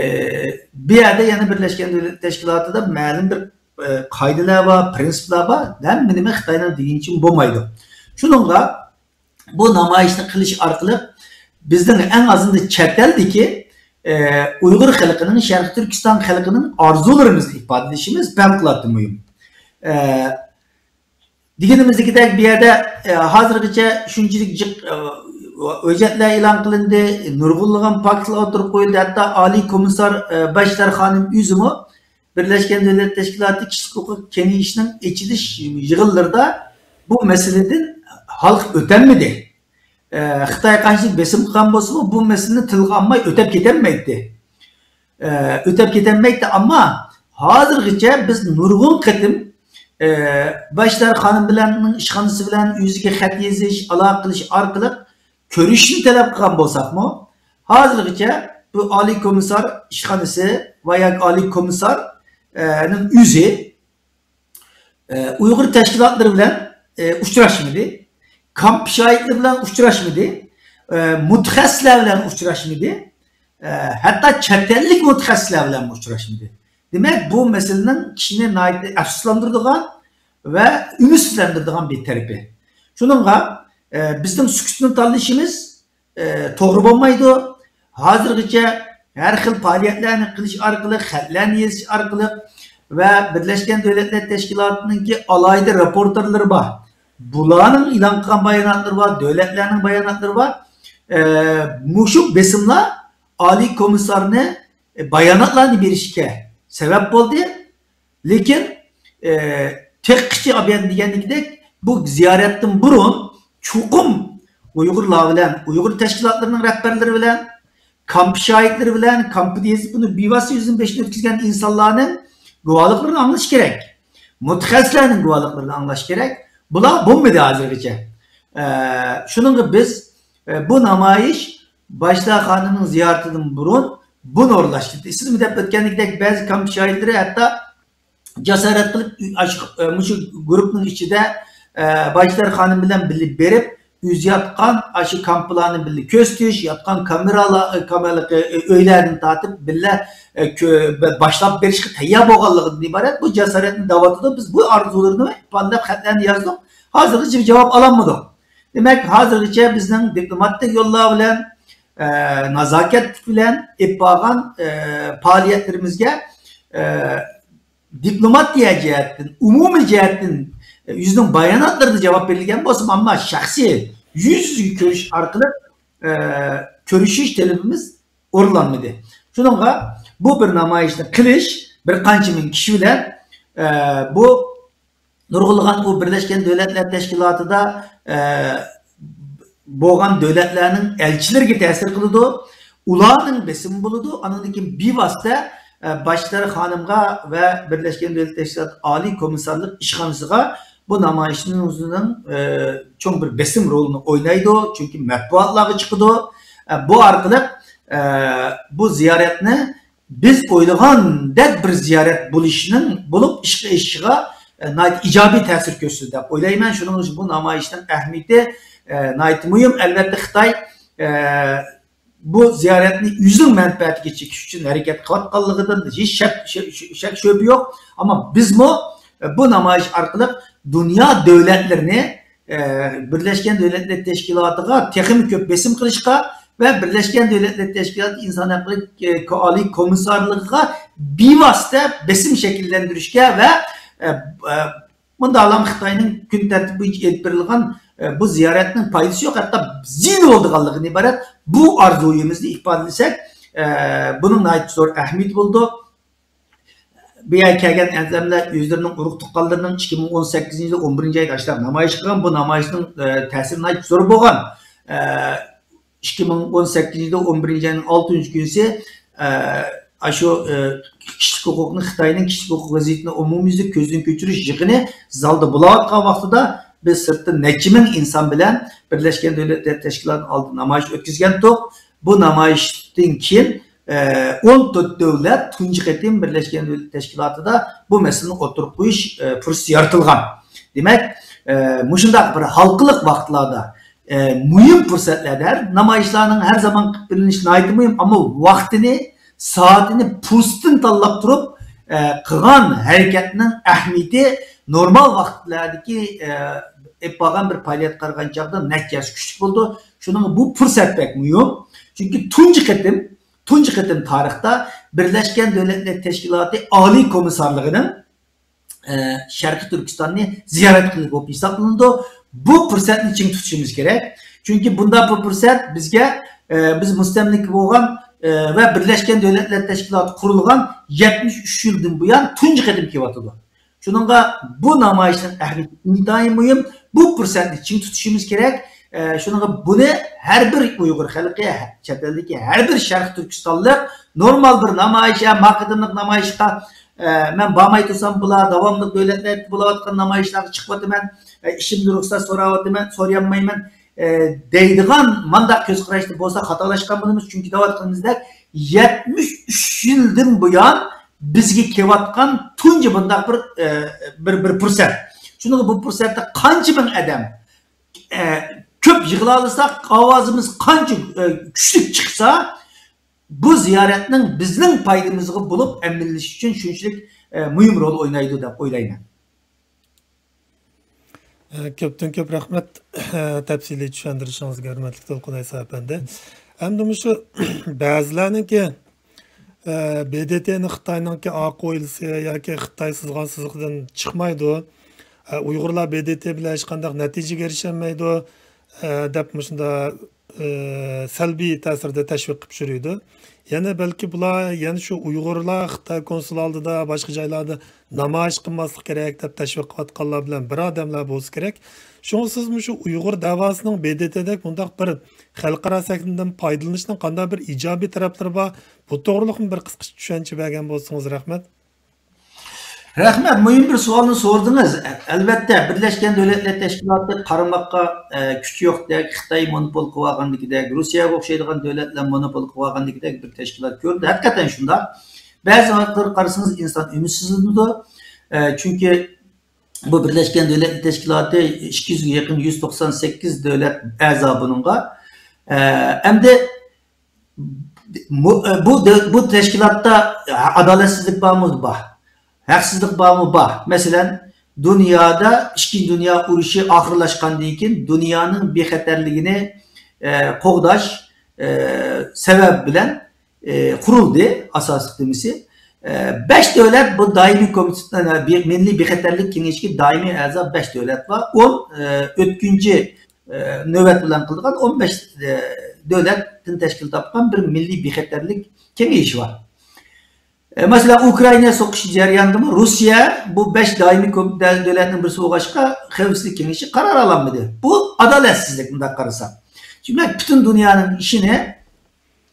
بۇ يەردە يەنە بىرلەشكەن دۆلەتلەر تەشكىلاتىدا مەلۇم بىر، ئە، قائىدىلەر بار، پىرىنسىپلار بار، ھەممە نېمە خىتاينىڭ دېگىنىچە بولمايدۇ. شۇنىڭغا بۇ نامايىشنى قىلىش ئارقىلىق بىزنىڭ ئەڭ ئازىندا چەت ئەلدىكى، ئە، ئۇيغۇر خەلقىنىڭ، شەرقىي تۈركىستان خەلقىنىڭ ئارزۇلىرىمىزنى ئىپادىلىشىمىز پەۋقۇلئاددە مۇھىم. ئە، دېگىنىمىزدىكىدەك، بۇ يەردە، ئە، ھازىرغىچە شۇنچىلىك جىق، ئە، ھۆججەتلەر ئېلان قىلىندى، نۇرغۇنلىغان پاكىتلار ئوتتۇرىغا قويۇلدى، ھەتتا ئالىي كومىسسار، ئە، باشلار خانىم ئۆزىمۇ بىرلەشكەن دۆلەتلەر تەشكىلاتى كىشىلىك ھوقۇق كېڭىشىنىڭ ئېچىلىش يىغىنلىرىدا بۇ مەسىلىدىن ھالقىپ ئۆتەلمىدى. ئە، خىتاي قانچىلىك بېسىم قىلغان بولسىمۇ، بۇ مەسىلىنى تىلغا ئالماي ئۆتەپ كېتەلمەيتتى. ئە، ئۆتەپ كېتەلمەيتتى، ئەمما ھازىرغىچە بىز نۇرغۇن قېتىم ئە، باياشتار خانىم بىلەننىڭ ئىشخانىسى بىلەن يۈز يۈزە خەت يېزىش، ئالاقە قىلىش ئارقىلىق كۆرۈشۈشنى تەلەپ قىلغان بولساقمۇ، ھازىرغىچە بۇ ئالىي كومىسسار ئىشخانىسى ۋە ياكى ئالىي كومىسسار، ئە، نىڭ ئۆزى، ئە، ئۇيغۇر تەشكىلاتلىرى بىلەن، ئە، ئۇچراشمىدى. كامپ شاھىتلىرى بىلەن ئۇچراشمىدى. ئە، مۇتەخەسسىسلەر بىلەن ئۇچراشمىدى. ئە، ھەتتا چەت ئەللىك مۇتەخەسسىسلەر بىلەنمۇ ئۇچراشمىدى. دېمەك، بۇ مەسىلىنىڭ كىشىنى ناھايىتى ئەپسۇسلاندۇرىدىغان ۋە ئۈمىدسىزلەندۈرىدىغان بىر تەرىپى. شۇنىڭغا، ئە، بىزنىڭ سۈكۈتنى تاللىشىمىز، ئە، توغرا بولمايدۇ. ھازىرغىچە ھەر خىل پائالىيەتلەرنى قىلىش ئارقىلىق، خەتلەرنى يېزىش ئارقىلىق ۋە بىرلەشكەن دۆلەتلەر تەشكىلاتىنىڭكى ئالاھىدە راپورتېرلىرى بار. بۇلارنىڭ ئېلان قىلغان باياناتلىرى بار، دۆلەتلەرنىڭ باياناتلىرى بار. ئە، مۇشۇ بېسىملار ئالىي كومىسسارنى، ئە، باياناتلارنى بېرىشكە سەۋەب بولدى. لېكىن، ئە، تېخىچە ئابىيان دېگەندەك بۇ زىيارەتتىن بۇرۇن چوقۇم ئۇيغۇرلار بىلەن، ئۇيغۇر تەشكىلاتلىرىنىڭ رەھبەرلىرى بىلەن، كامپ شاھىتلىرى بىلەن، كامپتا يېزىپ بۇنى بىۋاسىتە يۈزدىن بېشىنى ئۆتكۈزگەن ئىنسانلارنىڭ گۇۋاھلىقلىرىنى ئاڭلاش كېرەك. مۇتەخەسسىسلەرنىڭ گۇۋاھلىقلىرىنى ئاڭلاش كېرەك. بۇلار بولمىدى ھازىرغىچە. ئە، شۇنىڭغا بىز، ئە، بۇ نامايىش باياشتار خانىمنىڭ زىيارىتىدىن بۇرۇن بۇنى ئورۇنلاشتۇردى. سىزمۇ دەپ ئۆتكەندەك بەزى كامپ شاھىتلىرى ھەتتا جاسارەت قىلىپ، ئاشۇ، ئە، مۇشۇ گۇرۇپنىڭ ئىچىدە، ئە، باياشتار خانىم بىلەن بىللە بېرىپ، ئۆزى ياتقان ئاشۇ كامپلارنى بىللە كۆزىتىش، ياتقان كامېرالار، ئە، كامېرا، ئە، ئۆيلەردىن تارتىپ بىللە، ئە، كۆ-، بە-، باشلاپ بېرىشقا تەييار بولغانلىقىدىن ئىبارەت بۇ جاسارەتنى دەۋاتىدۇ. بىز بۇ ئارزۇلىرىنى ئىپادىلەپ خەتلەرنى يازدۇق. ھازىرغىچە جاۋاب ئالالمىدۇق. دېمەك، ھازىرغىچە بىزنىڭ دىپلوماتىك يوللار بىلەن، ئە، نازاكەتلىك بىلەن ئېلىپ بارغان، ئە، پائالىيەتلىرىمىزگە، ئە، دىپلوماتىيە جەھەتتىن، ئومۇمىي جەھەتتىن، ئۆزىنىڭ باياناتلىرىدا جاۋاب بېرىلگەن بولسىمۇ، ئەمما شەخسىي يۈز يۈزىگە كۆرۈش ئارقىلىق، ئە، كۆرۈشۈش تەلىپىمىز ئورۇنلانمىدى. شۇنىڭغا بۇ بىر نامايىشنى قىلىش، بىر قانچە مىڭ كىشى بىلەن، ئە، بۇ نۇرغۇنلىغان ئۇ بىرلەشكەن دۆلەتلەر تەشكىلاتىدا، ئە، بولغان دۆلەتلەرنىڭ ئەلچىلىرىگە تەسىر قىلىدۇ. ئۇلارنىڭ بېسىمى بولىدۇ. ئاندىن كېيىن بىۋاسىتە، ئە، باياشتار خانىمغا ۋە بىرلەشكەن دۆلەتلەر تەشكىلاتى ئالىي كومىسسارلىق ئىشخانىسىغا بۇ نامايىشنىڭ ئۆزىنىڭ، ئە، چوڭ بىر بېسىم رولىنى ئوينايدۇ. چۈنكى مەتبۇئاتلارغا چىقىدۇ. ئە، بۇ ئارقىلىق، ئە، بۇ زىيارەتنى بىز ئويلىغاندەك بىر زىيارەت بولۇشىنىڭ، بولۇپ ئىشقا ئېشىشىغا، ئە، ناھايىتى ئىجابىي تەسىر كۆرسىتىدۇ دەپ ئويلايمەن. شۇنىڭ ئۈچۈن بۇ نامايىشنىڭ ئەھمىيىتى، ئە، ناھايىتى مۇھىم. ئەلۋەتتە، خىتاي، ئە، بۇ زىيارەتنى ئۆزىنىڭ مەنپەئەتىگە چېكىش ئۈچۈن ھەرىكەت قىلىۋاتقانلىقىدىن ھېچ شەك، شەك، شەك شۈبھە يوق. ئەمما بىزمۇ، ئە، بۇ نامايىش ئارقىلىق دۇنيا دۆلەتلىرىنى ئە، بىرلەشكەن دۆلەتلەر تەشكىلاتىغا تېخىمۇ كۆپ بېسىم قىلىشقا ۋە بىرلەشكەن دۆلەتلەر تەشكىلاتى ئىنسان ھەقلىرى، ئە، كو-، ئالىي كومىسسارلىقىغا بىۋاسىتە بېسىم شەكىللەندۈرۈشكە ۋە، ئە، ئە، مۇنداقلام خىتاينىڭ كۈن تەرتىپى بويىچە ئېلىپ بېرىلغان، ئە، بۇ زىيارەتنىڭ پايدىسى يوق، ھەتتا زىيىنى بولىدىغانلىقىدىن ئىبارەت بۇ ئارزۇيىمىزنى ئىپادىلىسەك، ئە، بۇنىڭ ناھايىتى زور ئەھمىيىتى بولىدۇ. بۇ يەرگە كەلگەن ئادەملەر ئۆزلىرىنىڭ ئۇرۇق-تۇغقانلىرىنىڭ ئىككى مىڭ ئون سەككىزىنچى يىلى ئون بىرىنچى ئايدا ئاشۇنداق نامايىش قىلغان. بۇ نامايىشنىڭ، ئە، تەسىرى ناھايىتى زور بولغان. ئە، ئىككى مىڭ ئون سەككىزىنچى يىلى ئون بىرىنچى ئاينىڭ ئالتىنچى كۈنىسى، ئە، ئاشۇ، ئە، كىشىلىك ھوقۇقنى، خىتاينىڭ كىشىلىك ھوقۇق ۋەزىيىتىنى ئومۇميۈزلۈك كۆزدىن كەچۈرۈش يىغىنى زالدا بولۇۋاتقان ۋاقتىدا بىز سىرتتا نەچچە مىڭ ئىنسان بىلەن بىرلەشكەن دۆلەتلەر تەشكىلاتىنىڭ ئالدىدا نامايىش ئۆتكۈزگەنتۇق. بۇ نامايىشتىن كېيىن، ئە، ئون تۆت دۆلەت تۇنجى قېتىم بىرلەشكەن دۆلەتلەر تەشكىلاتىدا بۇ مەسىلىنى ئوتتۇرىغا قويۇش، ئە، پۇرسىتى يارىتىلغان. دېمەك، ئە، مۇشۇنداق بىر ھالقىلىق ۋاقىتلاردا، ئە، مۇھىم پۇرسەتلەردە ھەر نامايىشلارنىڭ ھەر زامان قىلىپ بېرىلىشى ناھايىتى مۇھىم، ئەمما ۋاقتىنى، سائىتىنى، پۇرسىتىنى تاللاپ تۇرۇپ، ئە، قىلغان ھەرىكەتنىڭ ئەھمىيىتى نورمال ۋاقىتلاردىكى، ئە، ئېلىپ بارغان بىر پائالىيەتكە قارىغان چاغدا نەچچە ھەسسە كۈچلۈك بولىدۇ. شۇنىڭغا بۇ پۇرسەت بەك مۇھىم. چۈنكى تۇنجى قېتىم، تۇنجى قېتىم تارىختا بىرلەشكەن دۆلەتلەر تەشكىلاتى ئالىي كومىسسارلىقىنىڭ، ئە، شەرقىي تۈركىستاننى زىيارەت قىلىش بولۇپ ھېسابلىنىدۇ. بۇ پۇرسەتنى چىڭ تۇتۇشىمىز كېرەك. چۈنكى بۇنداق بىر پۇرسەت بىزگە، ئە، بىز مۇستەملىكە بولغان، ئە، ۋە بىرلەشكەن دۆلەتلەر تەشكىلاتى قۇرۇلغان يەتمىش ئۈچ يىلدىن بۇيان تۇنجى قېتىم كېلىۋاتىدۇ. شۇنىڭغا بۇ نامايىشنىڭ ئەھمىيىتى ئىنتايىن مۇھىم. بۇ پۇرسەتنى چىڭ تۇتۇشىمىز كېرەك. ئە، شۇنىڭغا بۇنى ھەر بىر ئۇيغۇر خەلقى، چەت ئەلدىكى ھەر بىر شەرقىي تۈركىستانلىق نورمال بىر نامايىش، ھە، ما قېتىملىق نامايىشقا، ئە، مەن بارماي تۇرسام بولا، داۋاملىق دۆلەتلەردە بولۇۋاتقان نامايىشلارغا چىقىۋاتىمەن، ئە، ئىشىمدىن رۇخسەت سوراۋاتىمەن، سورىيالمايمەن، ئە، دەيدىغان مانداق كۆز قاراشتا بولسا خاتالاشقان بولىمىز. چۈنكى دەۋاتقىنىمىزدەك يەتمىش ئۈچ يىلدىن بۇيان بىزگە كېلىۋاتقان تۇنجى بۇنداق بىر، ئە، بىر، بىر پۇرسەت. شۇنىڭغا بۇ پۇرسەتتە قانچە مىڭ ئادەم، ئە، كۆپ يىغىلالىساق، ئاۋازىمىز قانچە، ئە، كۈچلۈك چىقسا، بۇ زىيارەتنىڭ بىزنىڭ پايدىمىزغا بولۇپ ئەمەلىيلىشىشى ئۈچۈن شۇنچىلىك، ئە، مۇھىم رول ئوينايدۇ دەپ ئويلايمەن. ئە، كۆپتىن كۆپ رەھمەت، ئە، تەپسىلىي چۈشەندۈرۈشىڭىزگە، ھۆرمەتلىك دولقۇن ئەيسا ئەپەندى. ئەمدى مۇشۇ بەزىلەرنىڭكى، ئە، ب د ت نى خىتاينىڭكى ئاق ئويلىسى ياكى خىتاي سىزغان سىزىقىدىن چىقمايدۇ. ئە، ئۇيغۇرلار ب د ت بىلەن ھېچقانداق نەتىجىگە ئېرىشەلمەيدۇ، ئە، دەپ مۇشۇنداق، ئە، سەلبىي تەسىردە تەشۋىق قىلىپ يۈرىدۇ. يەنە بەلكى بۇلار يەنە شۇ ئۇيغۇرلار خىتاي كونسۇل ئالدىدا، باشقا جايلاردا نامايىش قىلماسلىق كېرەك دەپ تەشۋىق قىلىۋاتقانلار بىلەن بىر ئادەملەر بولسا كېرەك. شۇڭا سىز مۇشۇ ئۇيغۇر دەۋاسىنىڭ ب د ت دەك مۇنداق بىر خەلقئارا سەھنىدىن پايدىلىنىشنىڭ قانداق بىر ئىجابىي تەرەپلىرى بار؟ بۇ توغرىلىقمۇ بىر قىسقىچە چۈشەنچە بەرگەن بولسىڭىز رەھمەت. رەھمەت، مۇھىم بىر سوئالنى سوردىڭىز. ئەلۋەتتە، بىرلەشكەن دۆلەتلەر تەشكىلاتى قارىماققا، ئە، كۈچى يوقتەك، خىتاي مونوپول قىلىۋالغاندىكىدەك، روسىيەگە ئوخشايدىغان دۆلەتلەر مونوپول قىلىۋالغاندىكىدەك بىر تەشكىلات كۆرۈندى. ھەقىقەتەن شۇنداق. بەزى ۋاقىتلار قارىسىڭىز، ئىنسان ئۈمىدسىزلىنىدۇ. ئە، چۈنكى بۇ بىرلەشكەن دۆلەتلەر تەشكىلاتى ئىككى يۈزگە يېقىن، يۈز توقسان سەككىز دۆلەت ئەزا بۇنىڭغا. ئە، ئەمدى بۇ، بۇ، بۇ تەشكىلاتتا ئادالەتسىزلىك بارمۇ؟ بار. ھەقسىزلىك بارمۇ؟ بار. مەسىلەن، دۇنيادا ئىككىنچى دۇنيا ئۇرۇشى ئاخىرلاشقاندىن كېيىن دۇنيانىڭ بىخەتەرلىكىنى، ئە، قوغداش، ئە، سەۋەبى بىلەن، ئە، قۇرۇلدى ئاساسلىق نېمىسى. ئە، بەش دۆلەت بۇ دائىمىي كومىتېت، ئە، بى-، مىللىي بىخەتەرلىك كېڭىشىگە دائىمىي ئەزا بەش دۆلەت بار. ئون، ئە، ئۆتكۈنچى ئە، نۆۋەت بىلەن قىلىدىغان ئون بەش، ئە، دۆلەتتىن تەشكىل تاپقان بىر مىللىي بىخەتەرلىك كېڭىشى بار. ئە، مەسىلەن، ئۇكرائىنا سوقۇشى جەريانىدىمۇ روسىيە بۇ بەش دائىمىي كوم-، دە-، دۆلەتنىڭ بىرسى بولغاچقا، خەۋپسىزلىك كېڭىشى قارار ئالالمىدى. بۇ ئادالەتسىزلىك، مۇنداق قارىساق. دېمەك، پۈتۈن دۇنيانىڭ ئىشىنى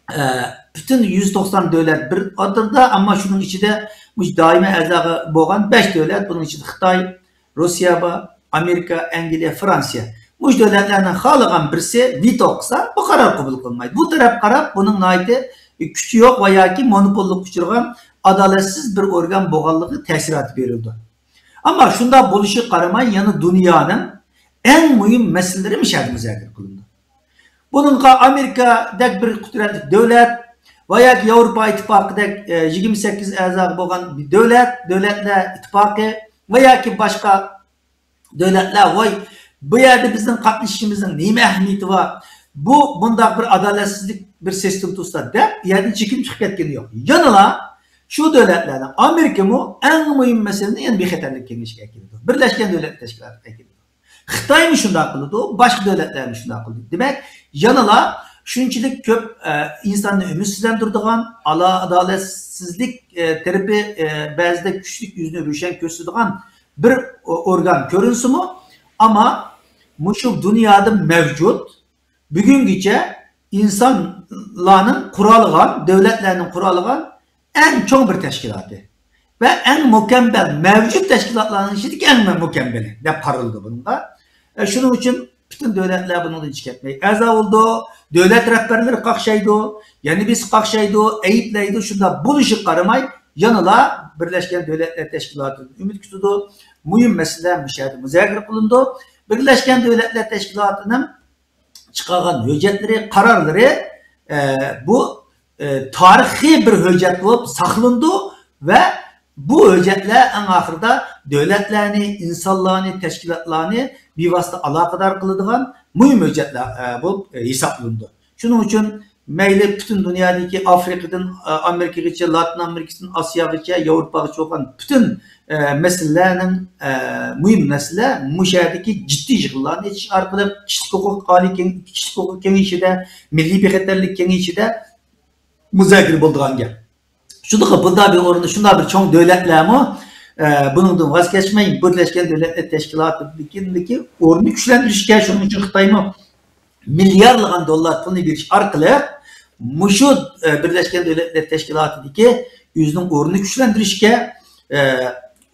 ئە، پۈتۈن يۈز توقسان دۆلەت بىر ئادىردا، ئەمما شۇنىڭ ئىچىدە مۇشۇ دائىمىي ئەزا بولغان بەش دۆلەت، بۇنىڭ ئىچىدە خىتاي، روسىيە بار، ئامېرىكا، ئەنگلىيە، فرانسىيە. مۇشۇ دۆلەتلەرنىڭ خالىغان بىرسى ۋېتو قىلسا، بۇ قارار قوبۇل قىلمايدۇ. بۇ تەرەپ قاراپ، بۇنىڭ ناھايىتى كۈچى يوق ۋە ياكى مونوپوللۇققا ئۇچرىغان ئادالەتسىز بىر ئورگان بولغانلىقى تەسىراتى بېرىلىدۇ. ئەمما شۇنداق بولۇشىغا قارىماي، يەنە دۇنيانىڭ ئەڭ مۇھىم مەسىلىلىرى مۇشۇ يەردە مۇزاكىرە قىلىنىدۇ. بۇنىڭغا ئامېرىكادەك بىر قۇدرەتلىك دۆلەت ۋە ياكى ياۋروپا ئىتتىپاقىدەك، ئە، يىگىرمە سەككىز ئەزا بولغان بىر دۆلەت، دۆلەتلەر ئىتتىپاقى ۋە ياكى باشقا دۆلەتلەر، ۋاي، بۇ يەردە بىزنىڭ قاتنىشىشىمىزنىڭ نېمە ئەھمىيىتى بار؟ بۇ بۇنداق بىر ئادالەتسىزلىك، بىر سىستېما تۇرسا دەپ، يەردىن چېكىنىپ چىقىپ كەتكىنى يوق. يەنىلا شۇ دۆلەتلەرنىڭ، ئامېرىكىمۇ ئەڭ مۇھىم مەسىلىنى يەنە بىخەتەرلىك كېڭىشىگە ئەكېلىدۇ. بىرلەشكەن دۆلەتلەر تەشكىلاتىغا ئەكېلىدۇ. خىتايمۇ شۇنداق قىلىدۇ، باشقا دۆلەتلەرمۇ شۇنداق قىلىدۇ. دېمەك، يەنىلا شۇنچىلىك كۆپ، ئە، ئىنساننى ئۈمىدسىزلەندۈرىدىغان، ئالا-، ئادالەتسىزلىك، ئە، تەرىپى، ئە، بەزىدە كۈچلۈك، يۈزىنى روشەن كۆرسىتىدىغان بىر ئو-، ئورگان كۆرۈنسىمۇ، ئەمما مۇشۇ دۇنيادا مەۋجۇت، بۈگۈنگىچە ئىنسانلارنىڭ قۇرالىغان، دۆلەتلەرنىڭ قۇرالىغان ئەڭ چوڭ بىر تەشكىلاتى ۋە ئەڭ مۇكەممەل، مەۋجۇت تەشكىلاتلارنىڭ ئىچىدىكى ئەڭ مۇكەممىلى دەپ قارىلىدۇ بۇنىڭغا. ئە، شۇنىڭ ئۈچۈن پۈتۈن دۆلەتلەر بۇنىڭدىن چىقىپ كەتمەي ئەزا بولىدۇ، دۆلەت رەھبەرلىرى قاقشايدۇ، يەنە بىرسى قاقشايدۇ، ئەيىبلەيدۇ. شۇنداق بولۇشىغا قارىماي، يەنىلا بىرلەشكەن دۆلەتلەر تەشكىلاتىدىن ئۈمىد كۈتىدۇ. مۇھىم مەسىلىلەر مۇشۇ يەردە مۇزاكىرە قىلىنىدۇ. بىرلەشكەن دۆلەتلەر تەشكىلاتىنىڭ چىقارغان ھۆججەتلىرى، قارارلىرى، ئە، بۇ، ئە، تارىخىي بىر ھۆججەت بولۇپ ساقلىنىدۇ ۋە بۇ ھۆججەتلەر ئەڭ ئاخىرىدا دۆلەتلەرنى، ئىنسانلارنى، تەشكىلاتلارنى بىۋاسىتە ئالاقىدار قىلىدىغان مۇھىم ھۆججەتلەر، ئە، بولۇپ، ئە، ھېسابلىنىدۇ. شۇنىڭ ئۈچۈن مەيلى پۈتۈن دۇنيادىكى ئافرىقىدىن، ئە، ئامېرىكىغىچە، لاتىن ئامېرىكىسىدىن ئاسىياغىچە، ياۋروپاغىچە بولغان پۈتۈن ئە، مەسىلىلەرنىڭ، ئە، مۇھىم مەسىلە مۇشۇ يەردىكى جىددىي يىغىنلارنى ئېچىش ئارقىلىق كىشىلىك ھوقۇق ئالىي كېڭ-، كىشىلىك ھوقۇق كېڭىشىدە، مىللىي بىخەتەرلىك كېڭىشىدە مۇزاكىرە بولىدىغان گەپ. شۇنداق بۇنداق بىر ئورۇندا شۇنداق بىر چوڭ دۆلەتلەرمۇ، ئە، بۇنىڭدىن ۋاز كەچمەي، بىرلەشكەن دۆلەتلەر تەشكىلاتىدىكى ئورنىنى كۈچلەندۈرۈشكە، شۇنىڭ ئۈچۈن خىتايمۇ مىليارلىغان دوللار پۇلنى بېرىش ئارقىلىق مۇشۇ، ئە، بىرلەشكەن دۆلەتلەر تەشكىلاتىدىكى ئۆزىنىڭ ئورنىنى كۈچلەندۈرۈشكە، ئە،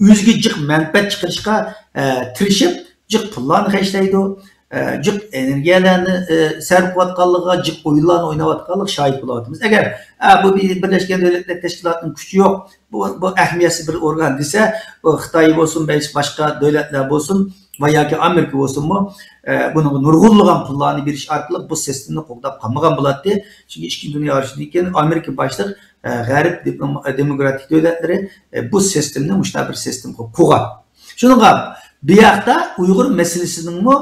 ئۆزىگە جىق مەنپەئەت چىقىرىشقا، ئە، تىرىشىپ، جىق پۇللارنى خەجلەيدۇ، ئە، جىق ئېنېرگىيەلەرنى، ئە، سەرپ قىلىۋاتقانلىقىغا، جىق ئويۇنلارنى ئويناۋاتقانلىقىغا شاھىت بولۇۋاتىمىز. ئەگەر، ئە، بۇ بىر-، بىرلەشكەن دۆلەتلەر تەشكىلاتىنىڭ كۈچى يوق، بۇ، بۇ ئەھمىيەتسىز بىر ئورگان دېسە، بۇ خىتاي بولسۇن، بەش-، باشقا دۆلەتلەر بولسۇن ۋە ياكى ئامېرىكا بولسۇنمۇ، ئە، بۇنىڭغا نۇرغۇنلىغان پۇللارنى بېرىش ئارقىلىق بۇ سىستېمىنى قوغداپ قالمىغان بولاتتى. چۈنكى ئىككىنچى دۇنيا ئۇرۇشىدىن كېيىن ئامېرىكا باشلىق، ئە، غەرب دىپلوما-، دېموكراتىك دۆلەتلىرى، ئە، بۇ سىستېمىنى مۇشۇنداق بىر سىستېما قىلىپ قۇرغان. شۇنىڭغا بۇ ياقتا ئۇيغۇر مەسىلىسىنىڭمۇ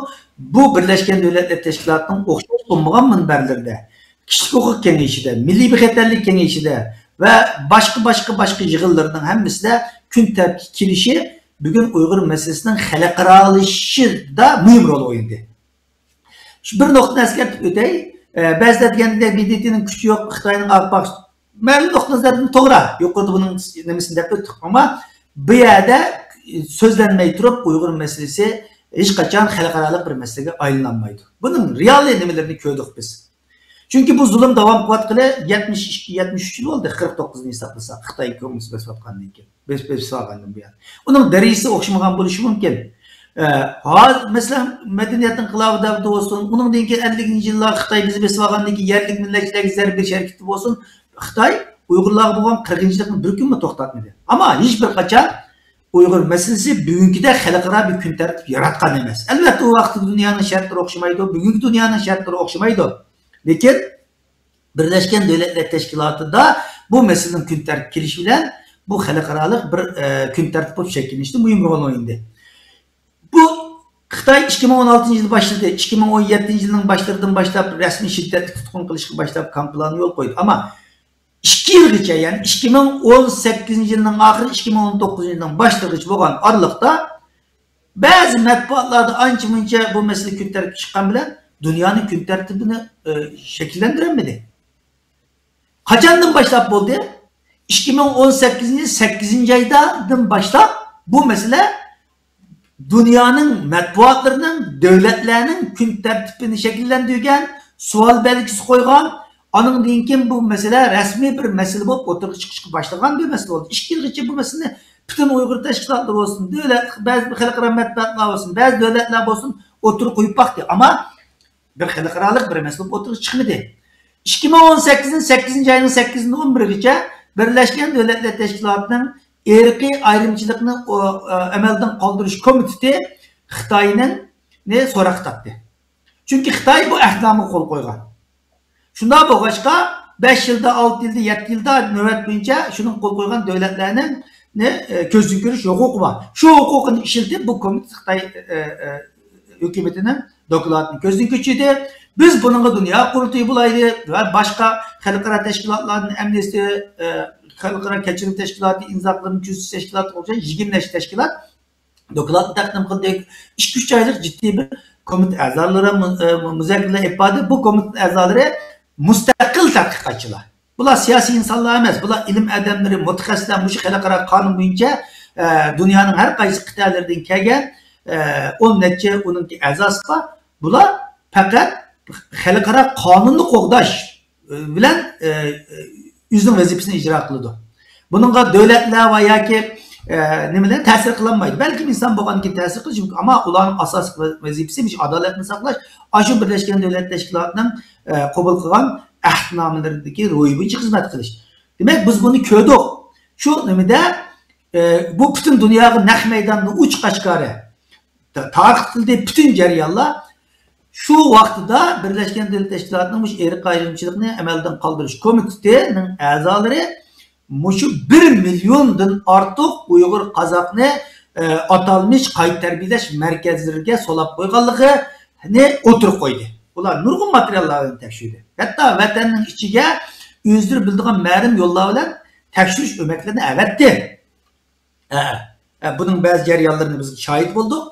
بۇ بىرلەشكەن دۆلەتلەر تەشكىلاتىنىڭ ئوخشاش بولمىغان مۇنبەرلىرىدە، كىشىلىك ھوقۇق كېڭىشىدە، مىللىي بىخەتەرلىك كېڭىشىدە ۋە باشقا، باشقا، باشقا يىغىنلىرىنىڭ ھەممىسىدە كۈن تەرتىپكە كېلىشى بۈگۈن ئۇيغۇر مەسىلىسىنىڭ خەلقئارالىشىشىدا مۇھىم رول ئوينىدى. شۇ بىر نۇقتىنى ئەسكەرتىپ ئۆتەي. ئە، بەزىلەر دېگەندەك، ب د ت نىڭ كۈچى يوق، خىتاينىڭ ئارقا-، مەلۇم نۇقتىنى نەزەردىن توغرا، يۇقىرىدا بۇنىڭ نېمىسىنى دەپ ئۆتتۇق. ئەمما بۇ يەردە سۆزلەنمەي تۇرۇپ، ئۇيغۇر مەسىلىسى ھېچقاچان خەلقئارالىق بىر مەسىلىگە ئايلىنالمايدۇ. بۇنىڭ رېئالىي نېمىلىرىنى كۆردۇق بىز. چۈنكى بۇ زۇلۇم داۋام قىلىۋاتقىلى يەتمىش ئىككى، يەتمىش ئۈچ يىل بولدى، قىرىق توققۇزنى ھېسابلىساق، خىتاي كوممۇنىست بېسىۋاتقاندىن كېيىن. بېس-، بېسىۋالغاندىن بۇيان. ئۇنىڭ دەرىجىسى ئوخشىمىغان بولۇشى مۇمكىن. ئە، ھازىر، مەسىلەن، مەدەنىيەت ئىنقىلابى دەۋرىدە بولسۇن، ئۇنىڭدىن كېيىن ئەللىكىنچى يىللار خىتاي بىزنى بېسىۋالغاندىن كېيىن يەرلىك مىللەتچىلەرگە زەربە بېرىش ھەرىكىتى بولسۇن، خىتاي ئۇيغۇرلارغا بولغان قىرغىنچىلىقنى بىر كۈنمۇ توختاتمىدى. ئەمما ھېچ بىر قاچان ئۇيغۇر مەسىلىسى بۈگۈنكىدەك خەلقئارا بىر كۈن تەرتىپ ياراتقان ئەمەس. ئەلۋەتتە، ئۇ ۋاقىتتىكى دۇنيانىڭ شەرتلىرى ئوخشىمايدۇ، بۈگۈنكى دۇنيانىڭ شەرتلىرى ئوخشىمايدۇ. لېكىن بىرلەشكەن دۆلەتلەر تەشكىلاتىدا بۇ مەسىلىنىڭ كۈن تەرتىپكە كېلىشى بىلەن بۇ خەلقئارالىق بىر، ئە، كۈن تەرتىپ بولۇپ شەكىللىنىشتە مۇھىم رول ئوينىدى. بۇ خىتاي ئىككى مىڭ ئون ئالتىنچى يىلى باشلىدى. ئىككى مىڭ ئون يەتتىنچى يىلنىڭ باشلىرىدىن باشلاپ رەسمىي شىددەتلىك تۇتقۇن قىلىشقا باشلاپ كامپلارنى يولغا قويدى. ئەمما ئىككى يىلغىچە، يەنى ئىككى مىڭ ئون سەككىزىنچى يىلنىڭ ئاخىرى، ئىككى مىڭ ئون توققۇزىنچى يىلنىڭ باشلىغىچە بولغان ئارىلىقتا بەزى مەتبۇئاتلاردا ئانچە-مۇنچە بۇ مەسىلە كۈن تەرتىپكە چىققان بىلەن دۇنيانىڭ كۈن تەرتىپىنى، ئە، شەكىللەندۈرەلمىدى. قاچاندىن باشلاپ بولدى؟ ئىككى مىڭ ئون سەككىزىنچى يىل سەككىزىنچى ئايدىن باشلاپ بۇ مەسىلە دۇنيانىڭ مەتبۇئاتلىرىنىڭ، دۆلەتلەرنىڭ كۈن تەرتىپىنى شەكىللەندۈرگەن، سوئال بەلگىسى قويغان، ئانىڭدىن كېيىن بۇ مەسىلە رەسمىي بىر مەسىلە بولۇپ ئوتتۇرىغا چىقىشقا باشلىغان بىر مەسىلە بولدى. ئىككى يىلغىچە بۇ مەسىلىنى پۈتۈن ئۇيغۇر تەشكىلاتلىرى بولسۇن، دۆلەت، بەزى خەلقئارا مەتبۇئاتلار بولسۇن، بەزى دۆلەتلەر بولسۇن، ئوتتۇرىغا قويۇپ باقتى. ئەمما بىر خەلقئارالىق بىر مەسىلە بولۇپ ئوتتۇرىغا چىقمىدى. ئىككى مىڭ ئون سەككىزىنچى، سەككىزىنچى ئاينىڭ سەككىزىدىن ئون بىرىگىچە بىرلەشكەن دۆلەتلەر تەشكىلاتىنىڭ ئىرقىي ئايرىمچىلىقنى ئو-، ئە، ئەمەلدىن قالدۇرۇش كومىتېتى خىتاينىڭ نى سوراققا تارتتى. چۈنكى خىتاي بۇ ئەھدىنامىغا قول قويغان. شۇنداق بولغاچقا، بەش يىلدا، ئالتە يىلدا، يەتتە يىلدا نۆۋەت بويىچە شۇنىڭغا قول قويغان دۆلەتلەرنىڭ نى، ئە، كۆزدىن كۆرۈش ھوقۇقى بار. شۇ ھوقۇقىنى ئىشلىتىپ، بۇ كومىتېت خىتاي، ئە، ئە، ھۆكۈمىتىنىڭ دوكلاتىنى كۆزدىن كەچۈردى. بىز بۇنىڭغا دۇنيا قۇرۇلتىيى بولايلى ۋە باشقا خەلقئارا تەشكىلاتلاردىن ئەمنىستى، ئە، خەلقئارا كەچۈرۈم تەشكىلاتى، ئىنسانلىقلارنى كۆزىتىش تەشكىلاتى بولغان يىگىرمە نەچچە تەشكىلات دوكلاتنى تەقدىم قىلدى. ئىككى، ئۈچ ئايلىق جىددىي بىر كومىتېت ئەزالىرى مۇ-، ئە، مۇزاكىرىلەر ئېلىپ باردى. بۇ كومىتېت ئەزالىرى مۇستەقىل تەتقىقاتچىلار. بۇلار سىياسىي ئىنسانلار ئەمەس، بۇلار ئىلىم ئادەملىرى، مۇتەخەسسىسلەر، مۇشۇ خەلقئارا قانۇن بويىچە، ئە، دۇنيانىڭ ھەر قايسى قىتئەلىرىدىن كەلگەن، ئە، ئون نەچچە ئۇنىڭكى ئەزاسى بار. بۇلار پەقەت خەلقئارا قانۇننى قوغداش، ئە، بىلەن، ئە، ئۆزىنىڭ ۋەزىپىسىنى ئىجرا قىلىدۇ. بۇنىڭغا دۆلەتلەر ۋە ياكى، ئە، نېمىلەر تەسىر قىلالمايدۇ. بەلكىم ئىنسان بولغاندىن كېيىن تەسىر قىلىشى مۇمكىن، ئەمما ئۇلارنىڭ ئاساسلىق ۋە-، ۋەزىپىسى مۇشۇ ئادالەتنى ساقلاش، ئاشۇ بىرلەشكەن دۆلەتلەر تەشكىلاتىنىڭ، ئە، قوبۇل قىلغان ئەھدىنامىلىرىدىكى روھى بويىچە خىزمەت قىلىش. دېمەك، بىز بۇنى كۆردۇق. شۇ نېمىدە، ئە، بۇ پۈتۈن دۇنياغا نەق مەيداندا ئوچۇق ئاشكارا تا-، تارقىتىلدى پۈتۈن جەريانلار. شۇ ۋاقتىدا بىرلەشكەن دۆلەت تەشكىلاتىنىڭ مۇشۇ ئىرقىي ئايرىمچىلىقنى ئەمەلدىن قالدۇرۇش كومىتېتىنىڭ ئەزالىرى مۇشۇ بىر مىليوندىن ئارتۇق ئۇيغۇر قازاقنى، ئە، ئاتالمىش قايتا تەربىيەلەش مەركەزلىرىگە سولاپ قويغانلىقىنى ئوتتۇرىغا قويدى. بۇلار نۇرغۇن ماتېرىياللار بىلەن تەكشۈردى. ھەتتا ۋەتەننىڭ ئىچىگە ئۆزلىرى بىلىدىغان مەلۇم يوللار بىلەن تەكشۈرۈش ئۆمەكلىرىنى ئەۋەتتى. ھە، ھە، بۇنىڭ بەزى جەريانلىرىنى بىز شاھىت بولدۇق.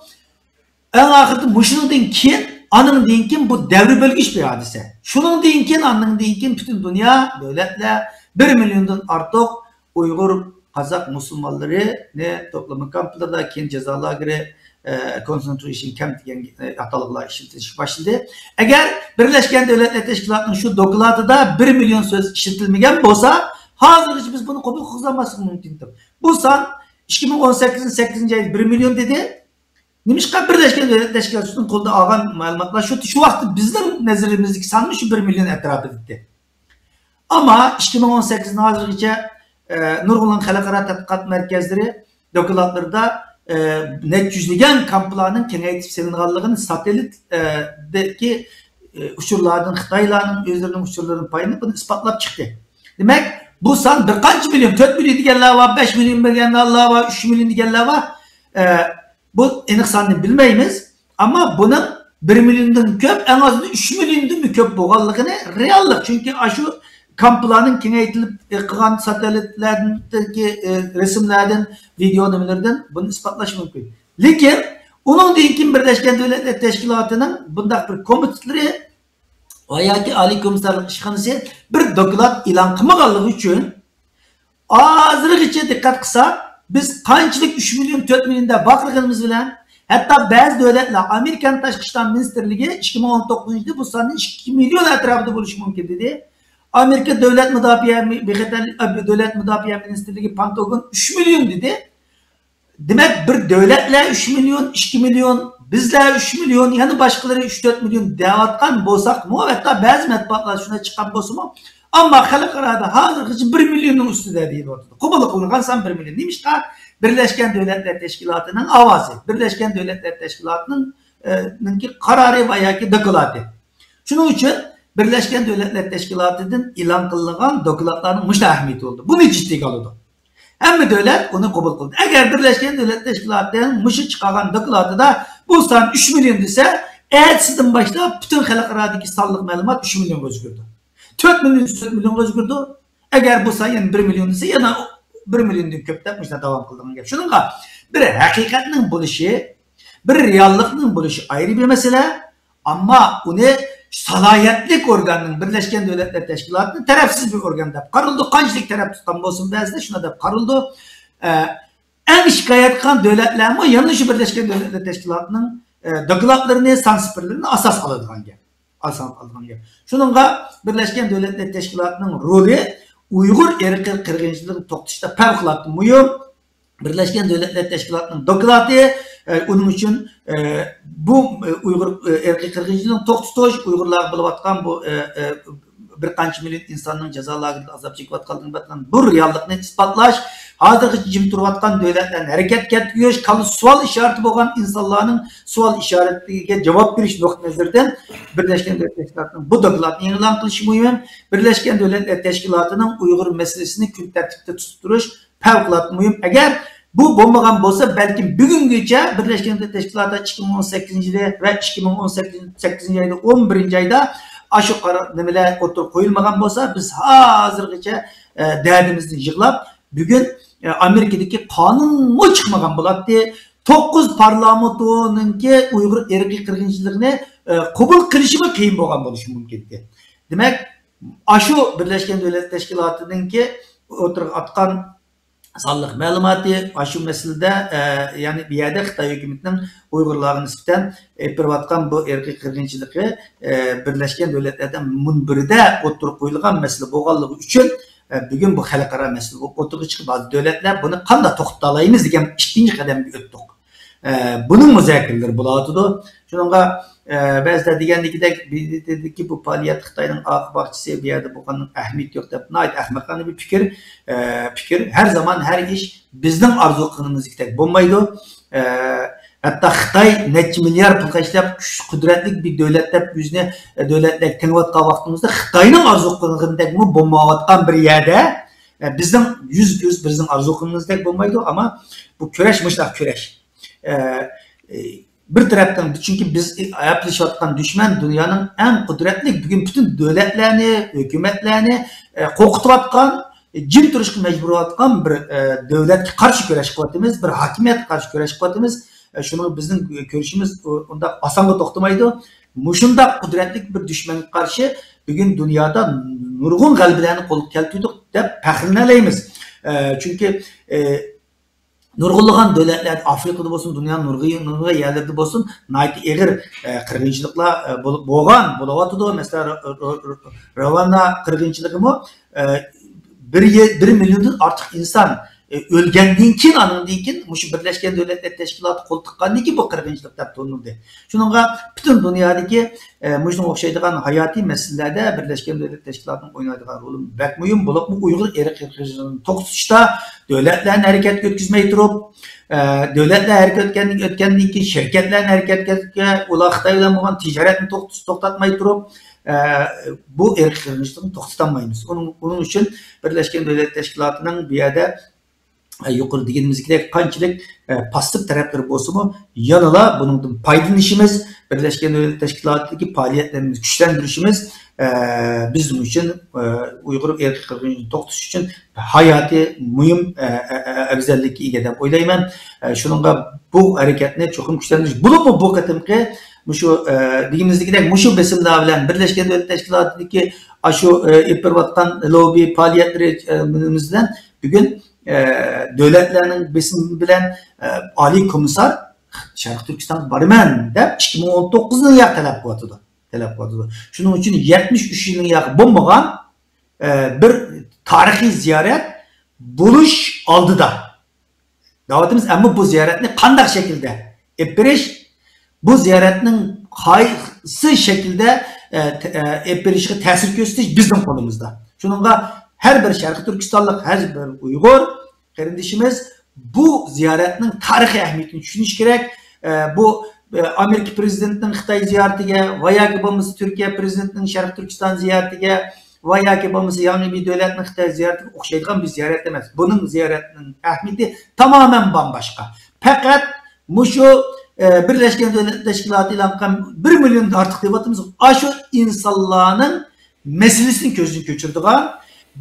ئەڭ ئاخىرىدا مۇشۇنىڭدىن كېيىن، ئانىڭدىن كېيىن بۇ دەۋر بۆلگۈچ بىر ھادىسە. شۇنىڭدىن كېيىن، ئانىڭدىن كېيىن پۈتۈن دۇنيا، دۆلەتلەر بىر مىليوندىن ئارتۇق ئۇيغۇر، قازاق مۇسۇلمانلىرىنى توپلىما كامپلىرىدا، كېيىن جازا لاگېرى، ئە، كونسېنترېيشن كەمپ دېگەن، ئە، ئاتالغۇلار ئىشلىتىلىشكە باشلىدى. ئەگەر بىرلەشكەن دۆلەتلەر تەشكىلاتىنىڭ شۇ دوكلاتىدا بىر مىليون سۆز ئىشلىتىلمىگەن بولسا، ھازىرغىچە بىز بۇنى قوبۇل قىلغۇزالماسلىقىمىز مۇمكىن ئىدى. بۇ سان ئىككى مىڭ ئون سەككىزىنچى سەككىزىنچى ئايدا بىر مىليون دېدى. نېمىشقا بىرلەشكەن دۆلەتلەر تەشكىلاتىنىڭ قولىدا ئالغان مەلۇماتلار شۇ، شۇ ۋاقىتتا بىزنىڭ نەزىرىمىزدىكى سانمۇ شۇ بىر مىليون ئەتراپىدا ئىدى. ئەمما ئىككى مىڭ ئون سەككىزدىن ھازىرغىچە، ئە، نۇرغۇنلىغان خەلقئارا تەتقىقات مەركەزلىرى دوكلاتلىرىدا، ئە، نەچچە يۈزلىگەن كامپلارنىڭ كېڭەيتىپ سېلىنغانلىقىنى، ساتېلىت، ئە، دىكى، ئە، ئۇچۇرلاردىن، خىتايلارنىڭ ئۆزلىرىنىڭ ئۇچۇرلىرىدىن پايدىلىنىپ بۇنى ئىسپاتلاپ چىقتى. دېمەك، بۇ سان بىر قانچە مىليون، تۆت مىليون دېگەنلەر بار، بەش مىليون دېگەنلەر بار، ئۈچ مىليون دېگەنلەر بار. ئە، بۇ ئېنىق ساننى بىلمەيمىز. ئەمما بۇنىڭ بىر مىليوندىن كۆپ، ئەڭ ئازىدا ئۈچ مىليوندىنمۇ كۆپ بولغانلىقىنى رېئاللىق. چۈنكى ئاشۇ كامپلارنىڭ كېڭەيتىلىپ قىلغان ساتېلىتلاردىكى، ئە، رەسىملەردىن، ۋىدېئو نېمىلىرىدىن بۇنى ئىسپاتلاش مۇمكىن. لېكىن ئۇنىڭدىن كېيىن بىرلەشكەن دۆلەتلەر تەشكىلاتىنىڭ بۇنداق بىر كومىتېتلىرى ۋە ياكى ئالىي كومىسسارلىق ئىشخانىسى بىر دوكلات ئېلان قىلمىغانلىقى ئۈچۈن، ھازىرغىچە دىققەت قىلساق، بىز قانچىلىك ئۈچ مىليون، تۆت مىليون دەپ ۋارقىرىغىنىمىز بىلەن، ھەتتا بەزى دۆلەتلەر، ئامېرىكانىڭ تاشقى ئىشلار مىنىستىرلىكى ئىككى مىڭ ئون توققۇزىنچى يىلدا بۇ ساننىڭ ئىككى مىليون ئەتراپىدا بولۇشى مۇمكىن دېدى. ئامېرىكا دۆلەت مۇداپىئە، بىخەتەرلىك، دۆلەت مۇداپىئە مىنىستىرلىكى، پانتاگون ئۈچ مىليون دېدى. دېمەك، بىر دۆلەتلەر ئۈچ مىليون، ئىككى مىليون، بىزلەر ئۈچ مىليون، يەنە باشقىلىرى ئۈچ تۆت مىليون دەۋاتقان بولساقمۇ، ھەتتا بەزى مەتبۇئاتلار شۇنداق چىققان بولسىمۇ، ئەمما خەلقئارادا ھازىرغىچە بىر مىليوننىڭ ئۈستىدە دېيىلىۋاتىدۇ. قوبۇل قىلىنغان سان بىر مىليون. نېمىشقا؟ بىرلەشكەن دۆلەتلەر تەشكىلاتىنىڭ ئاۋازى، بىرلەشكەن دۆلەتلەر تەشكىلاتىنىڭ، ئە، نىڭكى قارارى ۋە ياكى دوكلاتى. شۇنىڭ ئۈچۈن بىرلەشكەن دۆلەتلەر تەشكىلاتىدىن ئېلان قىلىنغان دوكلاتلارنىڭ مۇشۇنداق ئەھمىيىتى بولىدۇ. بۇنى جىددىيگە ئالىدۇ. ھەممە دۆلەت ئۇنى قوبۇل قىلدى. ئەگەر بىرلەشكەن دۆلەتلەر تەشكىلاتىنىڭ مۇشۇ چىقارغان دوكلاتىدا بۇ سان ئۈچ مىليون دېسە، ئەتىسىدىن باشلاپ پۈتۈن خەلقئارادىكى سانلىق مەلۇمات ئۈچ مىليونغا ئۆزگىرىدۇ. تۆت مىليون دېسە، تۆت مىليونغا ئۆزگىرىدۇ. ئەگەر بۇ سان يەنە بىر مىليون دېسە، يەنە بىر مىليوندىن كۆپ دەپ مۇشۇنداق داۋام قىلىدىغان گەپ. شۇنىڭغا بىر ھەقىقەتنىڭ بولۇشى، بىر رېئاللىقنىڭ بولۇشى ئايرى بىر مەسىلە. ئەمما ئۇنى سالاھىيەتلىك ئورگاننىڭ، بىرلەشكەن دۆلەتلەر تەشكىلاتىنى تەرەپسىز بىر ئورگان دەپ قارىلىدۇ. قانچىلىك تەرەپ تۇتقان بولسۇن بەزىدە شۇنداق دەپ قارىلىدۇ. ئە، ئەڭ شىكايەت قىلغان دۆلەتلەرمۇ يەنە شۇ بىرلەشكەن دۆلەتلەر تەشكىلاتىنىڭ، ئە، دوكلاتلىرىنى، سانسىپىرلىرىنى ئاساس ئالىدىغان گەپ. ئاساس ئالىدىغان گەپ. شۇنىڭغا بىرلەشكەن دۆلەتلەر تەشكىلاتىنىڭ رولى ئۇيغۇر ئىرقىي قىرغىنچىلىقىنى توختىتىشتا پەۋقۇلئاددە مۇھىم. بىرلەشكەن دۆلەتلەر تەشكىلاتىنىڭ دوكلاتى، ئە، ئۇنىڭ ئۈچۈن، ئە، بۇ، ئە، ئۇيغۇر، ئە، ئىرقىي قىرغىنچىلىقىنى توختىتىش، ئۇيغۇرلارغا بولۇۋاتقان بۇ، ئە، ئە، بىر قانچە مىليون ئىنساننىڭ جازا لاگېرىدا ئازاب چېكىۋاتقانلىقىنى، بۇ رېئاللىقنى ئىسپاتلاش، ھازىرغىچە جىم تۇرۇۋاتقان دۆلەتلەرنى ھەرىكەتكە كەلتۈرۈش، كاللىسى سوئال ئىشارىتى بولغان ئىنسانلارنىڭ سوئال ئىشارىتىگە جاۋاب بېرىش نۇقتىئى نەزىرىدىن بىرلەشكەن دۆلەتلەر تەشكىلاتىنىڭ بۇ دوكلاتىنى ئېلان قىلىشى مۇھىم. بىرلەشكەن دۆلەتلەر تەشكىلاتىنىڭ ئۇيغۇر مەسىلىسىنى كۈن تەرتىپتە تۇتۇپ تۇرۇش پەۋقۇلئاددە مۇھىم. ئەگەر بۇ بولمىغان بولسا، بەلكىم بۈگۈنگىچە بىرلەشكەن دۆلەتلەر تەشكىلاتى ئىككى مىڭ ئون سەككىزىنچى يىلى ۋە ئىككى مىڭ ئون سەككىزىنچى يىلى ئون بىرىنچى ئايدا ئاشۇ قارار نېمىلەر ئوتتۇرىغا قويۇلمىغان بولسا، بىز ھازىرغىچە، ئە، دەردىمىزنى يىغلاپ، بۈگۈن، ئە، ئامېرىكىدىكى قانۇنمۇ چىقمىغان بولاتتى. توققۇز پارلامېنتنىڭكى ئۇيغۇر ئىرقىي قىرغىنچىلىقىنى، ئە، قوبۇل قىلىشىمۇ قىيىن بولغان بولۇشى مۇمكىن ئىدى. دېمەك، ئاشۇ بىرلەشكەن دۆلەتلەر تەشكىلاتىنىڭكى ئوتتۇرىغا ئاتقان سانلىق مەلۇماتى، ئاشۇ مەسىلىدە، ئە، يەنى بۇ يەردە خىتاي ھۆكۈمىتىنىڭ ئۇيغۇرلارغا نىسبەتەن ئېلىپ بېرىۋاتقان بۇ ئىرقىي قىرغىنچىلىقى، ئە، بىرلەشكەن دۆلەتلەر مۇنبىرىدە ئوتتۇرىغا قويۇلغان مەسىلە بولغانلىقى ئۈچۈن، ئە، بۈگۈن بۇ خەلقئارا مەسىلە بولۇپ ئوتتۇرىغا چىقىپ، بەزى دۆلەتلەر بۇنى قانداق توختىتالايمىز دېگەن ئىككىنچى قەدەمگە ئۆتتۇق. ئە، بۇنىڭ مۇزاكىرىلىرى بولۇۋاتىدۇ. شۇنىڭغا، ئە، بەزىلەر دېگەندىكىدەك، بۇ يەردىكى بۇ پائالىيەت خىتاينىڭ ئارقا باغچىسى، بۇ يەردە بولغاننىڭ ئەھمىيىتى يوق دەپ، ناھايىتى ئەخمەقانە بىر پىكىر. ئە، پىكىر. ھەر زامان ھەر ئىش بىزنىڭ ئارزۇ قىلغىنىمىزدەك بولمايدۇ. ئە، ھەتتا خىتاي نەچچە مىليارد پۇل خەجلەپ، كۈچ، قۇدرەتلىك بىر دۆلەت دەپ ئۆزىنى، ئە، دۆلەتلەرگە تېڭىۋاتقان ۋاقتىمىزدا خىتاينىڭ ئارزۇ قىلغىنىدەكمۇ بولمايۋاتقان بىر يەردە، ئە، بىزنىڭ يۈز كۆز بىزنىڭ ئارزۇ قىلغىنىمىزدەك بولمايدۇ، ئەمما بۇ كۈرەش مۇشۇنداق كۈرەش. ئە، ئە، بىر تەرەپتىن، چۈنكى بىز ئەپلىشىۋاتقان دۈشمەن دۇنيانىڭ ئەڭ قۇدرەتلىك، بۈگۈن پۈتۈن دۆلەتلەرنى، ھۆكۈمەتلەرنى، ئە، قورقۇتۇۋاتقان، جىم تۇرۇشقا مەجبۇر بولۇۋاتقان بىر، ئە، دۆلەتكە قارشى كۈرەش قىلىۋاتىمىز، بىر ھاكىمىيەتكە قارشى كۈرەش قىلىۋاتىمىز. ئە، شۇنىڭ بىزنىڭ كۈرىشىمىز ئۇ-، ئۇنداق ئاسانغا توختىمايدۇ. مۇشۇنداق قۇدرەتلىك بىر دۈشمەنگە قارشى بۈگۈن دۇنيادا نۇرغۇن غەلىبىلەرنى قولغا كەلتۈردۇق دەپ پەخىرلىنەلەيمىز. ئە، چۈنكى، ئە، نۇرغۇنلىغان دۆلەتلەردە، ئافرىقىدا بولسۇن، دۇنيانىڭ نۇرغۇن، نۇرغۇن يەرلىرىدە بولسۇن، ناھايىتى ئېغىر، ئە، قىرغىنچىلىقلار، ئە، بول-، بولغان، بولۇۋاتىدۇ. مەسىلەن، ر-، ر-، ر-، راۋاندا قىرغىنچىلىقىمۇ، ئە، بىر يىل، بىر مىليوندىن ئارتۇق ئىنسان، ئۆلگەندىن كېيىن، ئانىڭدىن كېيىن مۇشۇ بىرلەشكەن دۆلەتلەر تەشكىلاتى قول تىققاندىن كېيىن بۇ قىرغىنچىلىق دەپ تونۇلدى. شۇنىڭغا پۈتۈن دۇنيادىكى، ئە، مۇشۇنىڭغا ئوخشايدىغان ھاياتىي مەسىلىلەردە بىرلەشكەن دۆلەتلەر تەشكىلاتىنىڭ ئوينايدىغان رولى بەك مۇھىم. بولۇپمۇ ئۇيغۇر ئىرقىي قىرغىنچىلىقىنى توختىتىشتا دۆلەتلەرنى ھەرىكەتكە ئۆتكۈزمەي تۇرۇپ، ئە، دۆلەتلەر ھەرىكەتكە ئۆتكەندىن كېيىن شىركەتلەرنى ھەرىكەتكە، ئۇلار خىتاي بىلەن بولغان تىجارەتنى توختىتىش، توختاتماي تۇرۇپ، ئە، بۇ ئىرقىي قىرغىنچىلىقنى توختىتالمايمىز. ئۇنىڭ، ئۇنىڭ ئۈچۈن بىرلەشكەن دۆلەتلەر تەشكىلاتىنىڭ بۇ يەردە ئە، يۇقىرىدا دېگىنىمىزدەك قانچىلىك، ئە، پاسسىپ تەرەپلىرى بولسىمۇ، يەنىلا بۇنىڭدىن پايدىلىنىشىمىز، بىرلەشكەن دۆلەتلەر تەشكىلاتىدىكى پائالىيەتلىرىمىزنى كۈچلەندۈرۈشىمىز، ئە، بىزنىڭ ئۈچۈن، ئە، ئۇيغۇر ئىرقىي قىرغىنچىلىقىنى توختىتىش ئۈچۈن ھاياتىي مۇھىم، ئە، ئە، ئە، ئەۋزەللىككە ئىگە دەپ ئويلايمەن. ئە، شۇنىڭغا بۇ ھەرىكەتنى چوقۇم كۈچلەندۈرۈش، بولۇپمۇ بۇ قېتىمقى مۇشۇ، ئە، دېگىنىمىزدىكىدەك مۇشۇ بېسىملار بىلەن بىرلەشكەن دۆلەتلەر تەشكىلاتىدىكى ئاشۇ، ئە، ئېلىپ بېرىۋاتقان لوببى پائالىيەتلىرى، ئە، بىلەن بۈگۈن ئە، دۆلەتلەرنىڭ بېسىمى بىلەن، ئە، ئالىي كومىسسار شەرقىي تۈركىستانغا بارىمەن دەپ ئىككى مىڭ ئون توققۇزنىڭ ياق تەلەپ قىلىۋاتىدۇ. تەلەپ قىلىۋاتىدۇ. شۇنىڭ ئۈچۈن يەتمىش ئۈچ يىلنىڭ ياقى بولمىغان، ئە، بىر تارىخىي زىيارەت بولۇش ئالدىدا. دەۋاتىمىز، ئەمما بۇ زىيارەتنى قانداق شەكىلدە ئېلىپ بېرىش، بۇ زىيارەتنىڭ قايسى شەكىلدە، ئە، تە-، ئە، ئېلىپ بېرىشىغا تەسىر كۆرسىتىش بىزنىڭ قولىمىزدا. شۇنىڭغا ھەر بىر شەرقىي تۈركىستانلىق، ھەر بىر ئۇيغۇر قېرىندىشىمىز بۇ زىيارەتنىڭ تارىخىي ئەھمىيىتىنى چۈشىنىشى كېرەك. ئە، بۇ، ئە، ئامېرىكا پرېزىدېنتىنىڭ خىتاي زىيارىتىگە ۋە ياكى بولمىسا تۈركىيە پرېزىدېنتىنىڭ شەرقىي تۈركىستان زىيارىتىگە ۋە ياكى بولمىسا يەنە بىر دۆلەتنىڭ خىتاي زىيارىتىگە ئوخشايدىغان بىر زىيارەت ئەمەس. بۇنىڭ زىيارەتنىڭ ئەھمىيىتى تامامەن بامباشقا. پەقەت مۇشۇ، ئە، بىرلەشكەن دۆلەتلەر تەشكىلاتى ئېلان قىلغان بىر مىليوندىن ئارتۇق دەۋاتىمىز. ئاشۇ ئىنسانلارنىڭ مەسىلىسىنى كۆزدىن كېچۈرىدىغان،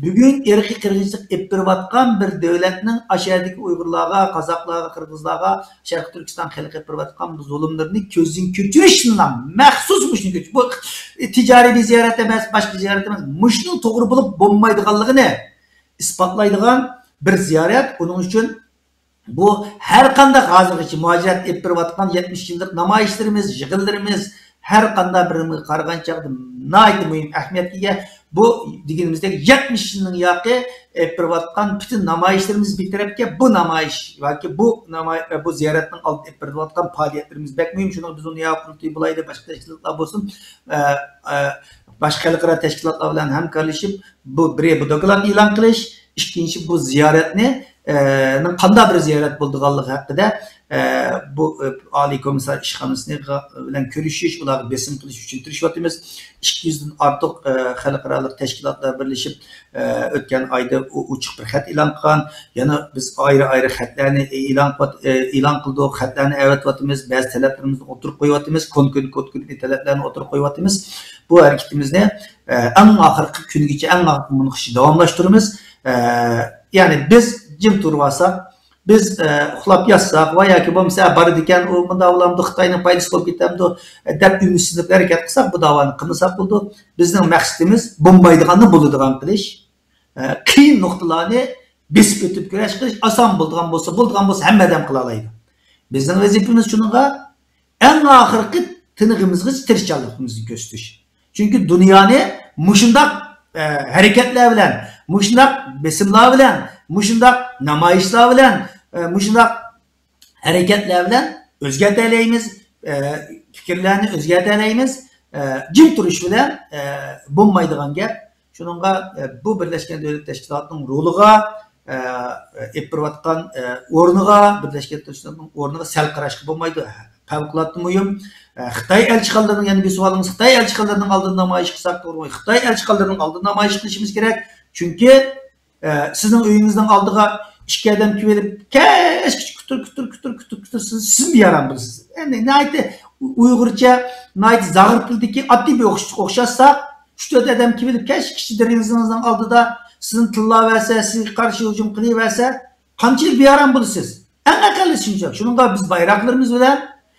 بۈگۈن ئىرقىي قىرغىنچىلىق ئېلىپ بېرىۋاتقان بىر دۆلەتنىڭ ئاشۇ يەردىكى ئۇيغۇرلارغا، قازاقلارغا، قىرغىزلارغا، شەرقىي تۈركىستان خەلقىگە ئېلىپ بېرىۋاتقان بۇ زۇلۇملىرىنى كۆزدىن كەچۈرۈشنىلا، مەخسۇس مۇشۇنى كۆچۈرۈش. بۇ تىجارىي بىر زىيارەت ئەمەس، باشقا زىيارەت ئەمەس. مۇشۇنىڭ توغرا بولۇپ بولمايدىغانلىقىنى ئىسپاتلايدىغان بىر زىيارەت. ئۇنىڭ ئۈچۈن بۇ ھەر قانداق ھازىرغىچە مۇھاجىرەت ئېلىپ بېرىۋاتقان يەتمىش يىللىق نامايىشلىرىمىز، يىغىنلىرىمىز، ھەر قانداق بىرىمىگە قارىغان چاغدا ناھايىتى مۇھىم ئەھمىيەتكە ئىگە. بۇ دېگىنىمىزدەك يەتمىش يىلنىڭ ياقى ئېلىپ بېرىۋاتقان پۈتۈن نامايىشلىرىمىز بىر تەرەپكە، بۇ نامايىش ياكى بۇ ناماي-، بۇ زىيارەتنىڭ ئالدىدا ئېلىپ بېرىلىۋاتقان پائالىيەتلىرىمىز بەك مۇھىم. شۇنىڭغا بىز دۇنيا قۇرۇلتىيى بولايلى، باشقا تەشكىلاتلار بولسۇن، ئە، ئە، باشقا خەلقئارا تەشكىلاتلار بىلەن ھەمكارلىشىپ، بۇ بىرى بۇ دوكلات ئېلان قىلىش، ئىككىنچى بۇ زىيارەتنى، ئە، نىڭ قانداق بىر زىيارەت بولىدىغانلىقى ھەققىدە، ئە، بۇ، ئە، ئالىي كومىسسار ئىشخانىسىغا، بىلەن كۆرۈشۈش، ئۇلارغا بېسىم قىلىش ئۈچۈن تىرىشىۋاتىمىز. ئىككى يۈزدىن ئارتۇق، ئە، خەلقئارالىق تەشكىلاتلار بىرلىشىپ، ئە، ئۆتكەن ئايدا ئۇ ئوچۇق بىر خەت ئېلان قىلغان. يەنە بىز ئايرى-ئايرى خەتلەرنى ئېلان قىلىۋات-، ئە، ئېلان قىلدۇق، خەتلەرنى ئەۋەتىۋاتىمىز، بەزى تەلەپلىرىمىزنى ئوتتۇرىغا قويۇۋاتىمىز، كونكرېت، كونكرېت تەلەپلەرنى ئوتتۇرىغا قويۇۋاتىمىز. بۇ ھەرىكىتىمىزنى، ئە، ئەڭ ئاخىرقى كۈنگىچە، ئەڭ ئاخىرقى مۇنغىچە داۋاملاشتۇرىمىز. ئە، يەنى بىز جىم تۇرۇۋالساق، بىز، ئە، ئۇخلاپ ياتساق ۋە ياكى بولمىسا، «ئە، بارىدىكەن، ئۇ مۇنداق بولامدۇ، خىتاينىڭ پايدىسى بولۇپ كېتەمدۇ؟» دەپ ئۈمىدسىزلىنىپ ھەرىكەت قىلساق، بۇ داۋانى قىلمىساق بولىدۇ. بىزنىڭ مەقسىتىمىز بولمايدىغاننى بولىدىغان قىلىش، ئە، قىيىن نۇقتىلارنى بېسىپ ئۆتۈپ كۈرەش قىلىش، ئاسان بولىدىغان بولسا، بولىدىغان بولسا ھەممە ئادەم قىلالايدۇ. بىزنىڭ ۋەزىپىمىز شۇنىڭغا ئەڭ ئاخىرقى تىنىقىمىزغىچە تىرىشچانلىقىمىزنى كۆرسىتىش. چۈنكى دۇنيانى مۇشۇنداق، ئە، ھەرىكەتلەر بىلەن، مۇشۇنداق بېسىملار بىلەن، مۇشۇنداق نامايىشلار بىلەن، ئە، مۇشۇنداق ھەرىكەتلەر بىلەن ئۆزگەرتەلەيمىز، ئە، پىكىرلەرنى ئۆزگەرتەلەيمىز. ئە، جىم تۇرۇش بىلەن، ئە، بولمايدىغان گەپ. شۇنىڭغا، ئە، بۇ بىرلەشكەن دۆلەت تەشكىلاتىنىڭ رولىغا، ئە، ئېلىپ بېرىۋاتقان، ئە، ئورنىغا، بىرلەشكەن دۆلەتلەرنىڭ ئورنىغا سەل قاراشقا بولمايدۇ. پەۋقۇلئاددە مۇھىم. ئە، خىتاي ئەلچىخانىلىرىنىڭ، يەنە بىر سوئالىڭىز، خىتاي ئەلچىخانىلىرىنىڭ ئالدىدا نامايىش قىلساق توغرىمۇ؟ خىتاي ئەلچىخانىلىرىنىڭ ئالدىدا نامايىش قىلىشىمىز كېرەك. چۈنكى، ئە، سىزنىڭ ئۆيىڭىزنىڭ ئالدىغا ئىككى ئادەم كېلىپ، كەچكىچە كۈتۈر، كۈتۈر، كۈتۈر، كۈتۈر، كۈتۈر، سىز، سىز بىئارام بولىسىز. ئەمدى ناھايىتى ئۇيغۇرچە، ناھايىتى زاغرا تىلدىكى ئاددىي بىر ئوخش-، ئوخشاتساق، ئۈچ تۆت ئادەم كېلىپ، كەچكىچە دېرىزىڭىزنىڭ ئالدىدا سىزنى تىللاۋەرسە، سىزگە قارشى ھۇجۇم قىلىۋەرسە، قانچىلىك بىئارام بولىسىز؟ ئەڭ ئەقەللىسى شۇنچە. شۇنىڭغا بىز بايراقلىرىمىز بىلەن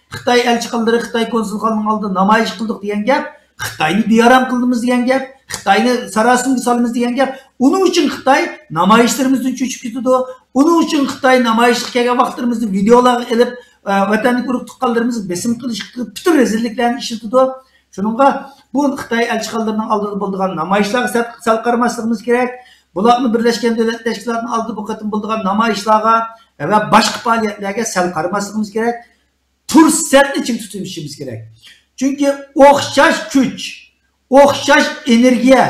خىتاي ئەلچىخانىلىرى، خىتاي كونسۇلخانىنىڭ ئالدىدا نامايىش قىلدۇق دېگەن گەپ، خىتاينى بىئارام قىلدىمىز دېگەن گەپ، خىتاينى ساراسىمىگە سالىمىز دېگەن گەپ. ئۇنىڭ ئۈچۈن خىتاي نامايىشلىرىمىزدىن چۆچۈپ كېتىدۇ. ئۇنىڭ ئۈچۈن خىتاي نامايىشقا كەلگەن ۋاقىتلىرىمىزنى ۋىدېئولارغا ئېلىپ، ئە، ۋەتەندىكى ئۇرۇق تۇغقانلىرىمىزغا بېسىم قىلىش، پۈتۈن رەزىللىكلەرنى ئىشلىتىدۇ. شۇنىڭغا بۇ خىتاي ئەلچىخانىلىرىنىڭ ئالدىدا بولىدىغان نامايىشلارغا سەل، سەل قارىماسلىقىمىز كېرەك. بۇلارمۇ بىرلەشكەن دۆلەت تەشكىلاتىنىڭ ئالدىدا بۇ قېتىم بولىدىغان نامايىشلارغا ۋە باشقا پائالىيەتلەرگە سەل قارىماسلىقىمىز كېرەك. پۇرسەتنى چىڭ تۇتۇشىمىز كېرەك. چۈنكى ئوخشاش كۈچ، ئوخشاش ئېنېرگىيە،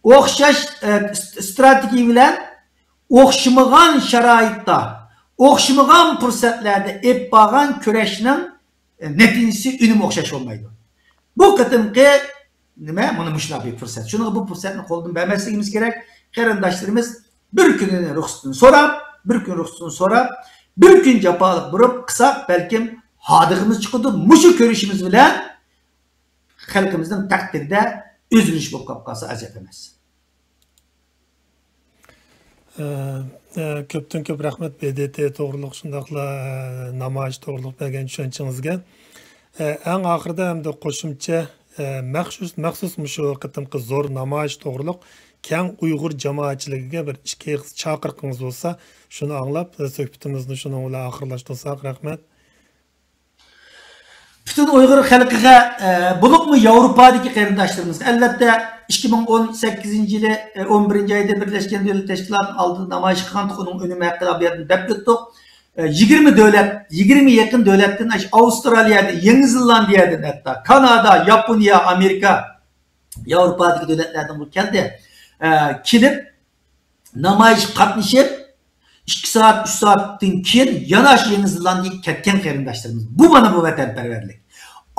ئوخشاش، ئە، س-، ستراتېگىيە بىلەن ئوخشىمىغان شارائىتتا، ئوخشىمىغان پۇرسەتلەردە ئېلىپ بارغان كۈرەشنىڭ، ئە، نەتىجىسى، ئۈنۈمى ئوخشاش بولمايدۇ. بۇ قېتىمقى نېمە؟ مانا مۇشۇنداق بىر پۇرسەت. شۇنىڭغا بۇ پۇرسەتنى قولدىن بەرمەسلىكىمىز كېرەك. قېرىنداشلىرىمىز بىر كۈنىنى رۇخسىتىنى سوراپ، بىر كۈن رۇخسىتىنى سوراپ، بىر كۈن جاپالىق بۇرۇپ قىلساق، بەلكىم ھاردۇقىمىز چىقىدۇ. مۇشۇ كۆرۈشىمىز بىلەن خەلقىمىزنىڭ تەقدىرىدە ئۆزگىرىش بولۇپ قالىپ قالسا ئەجەب ئەمەس. ئە، ئە، كۆپتىن كۆپ رەھمەت، ب د ت توغرۇلۇق، شۇنداقلا، ئە، نامايىش توغرۇلۇق بەرگەن چۈشەنچىڭىزگە. ئە، ئەڭ ئاخىرىدا ئەمدى قوشۇمچە، ئە، مەخسۇس، مەخسۇس مۇشۇ قېتىمقى زور نامايىش توغرۇلۇق كەڭ ئۇيغۇر جامائەتچىلىكىگە بىر ئىككى ئېغىز چاقىرىقىڭىز بولسا، شۇنى ئاڭلاپ، ئە، سۆھبىتىمىزنى شۇنىڭ بىلەن ئاخىرلاشتۇرساق. رەھمەت. پۈتۈن ئۇيغۇر خەلقىگە، ئە، بولۇپمۇ ياۋروپادىكى قېرىنداشلىرىمىزغا، ئەلۋەتتە، ئىككى مىڭ ئون سەككىزىنچى يىلى، ئە، ئون بىرىنچى ئايدا بىرلەشكەن دۆلەت تەشكىلاتىنىڭ ئالدىدا نامايىش قىلغانتۇق، ئۇنىڭ ئۈنۈمى ھەققىدە بۇ يەردىن دەپ ئۆتتۇق. ئە، يىگىرمە دۆلەت، يىگىرمە يېقىن دۆلەتتىن، ئاشۇ ئاۋسترالىيەدىن، يېڭى زېلاندىيەدىن، ھەتتا كانادا، ياپونىيە، ئامېرىكا، ياۋروپادىكى دۆلەتلەردىن بۇ كەلدى. ئە، كېلىپ، نامايىشقا قاتنىشىپ، ئىككى سائەت، ئۈچ سائەتتىن كېيىن يەنە ئاشۇ يېڭى زېلاندىيەگە كەتكەن قېرىنداشلىرىمىز. بۇ مانا بۇ ۋەتەنپەرۋەرلىك.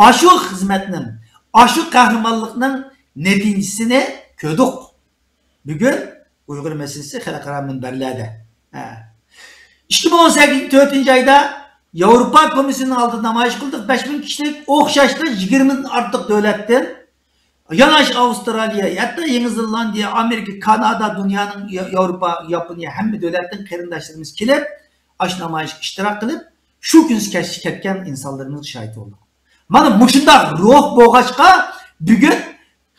ئاشۇ خىزمەتنىڭ، ئاشۇ قەھرىمانلىقنىڭ نەتىجىسىنى كۆردۇق. بۈگۈن ئۇيغۇر مەسىلىسى خەلقئارا مۇنبەرلەردە. ھە. ئىككى مىڭ ئون سەككىزىنچى تۆتىنچى ئايدا ياۋروپا كومىسسىيىنىڭ ئالدىدا نامايىش قىلدۇق. بەش مىڭ كىشىلىك، ئوخشاشلا يىگىرمىدىن ئارتۇق دۆلەتتىن، يەنە ئاشۇ ئاۋسترالىيە، ھەتتا يېڭى زېلاندىيە، ئامېرىكا، كانادا، دۇنيانىڭ، يا-، ياۋروپا، ياپونىيە، ھەممە دۆلەتتىن قېرىنداشلىرىمىز كېلىپ، ئاشۇ نامايىشقا ئىشتىراك قىلىپ، شۇ كۈنى كەچ-، كەتكەن ئىنسانلىرىمىزغا شاھىت بولدۇق. مانا مۇشۇنداق روھ بولغاچقا، بۈگۈن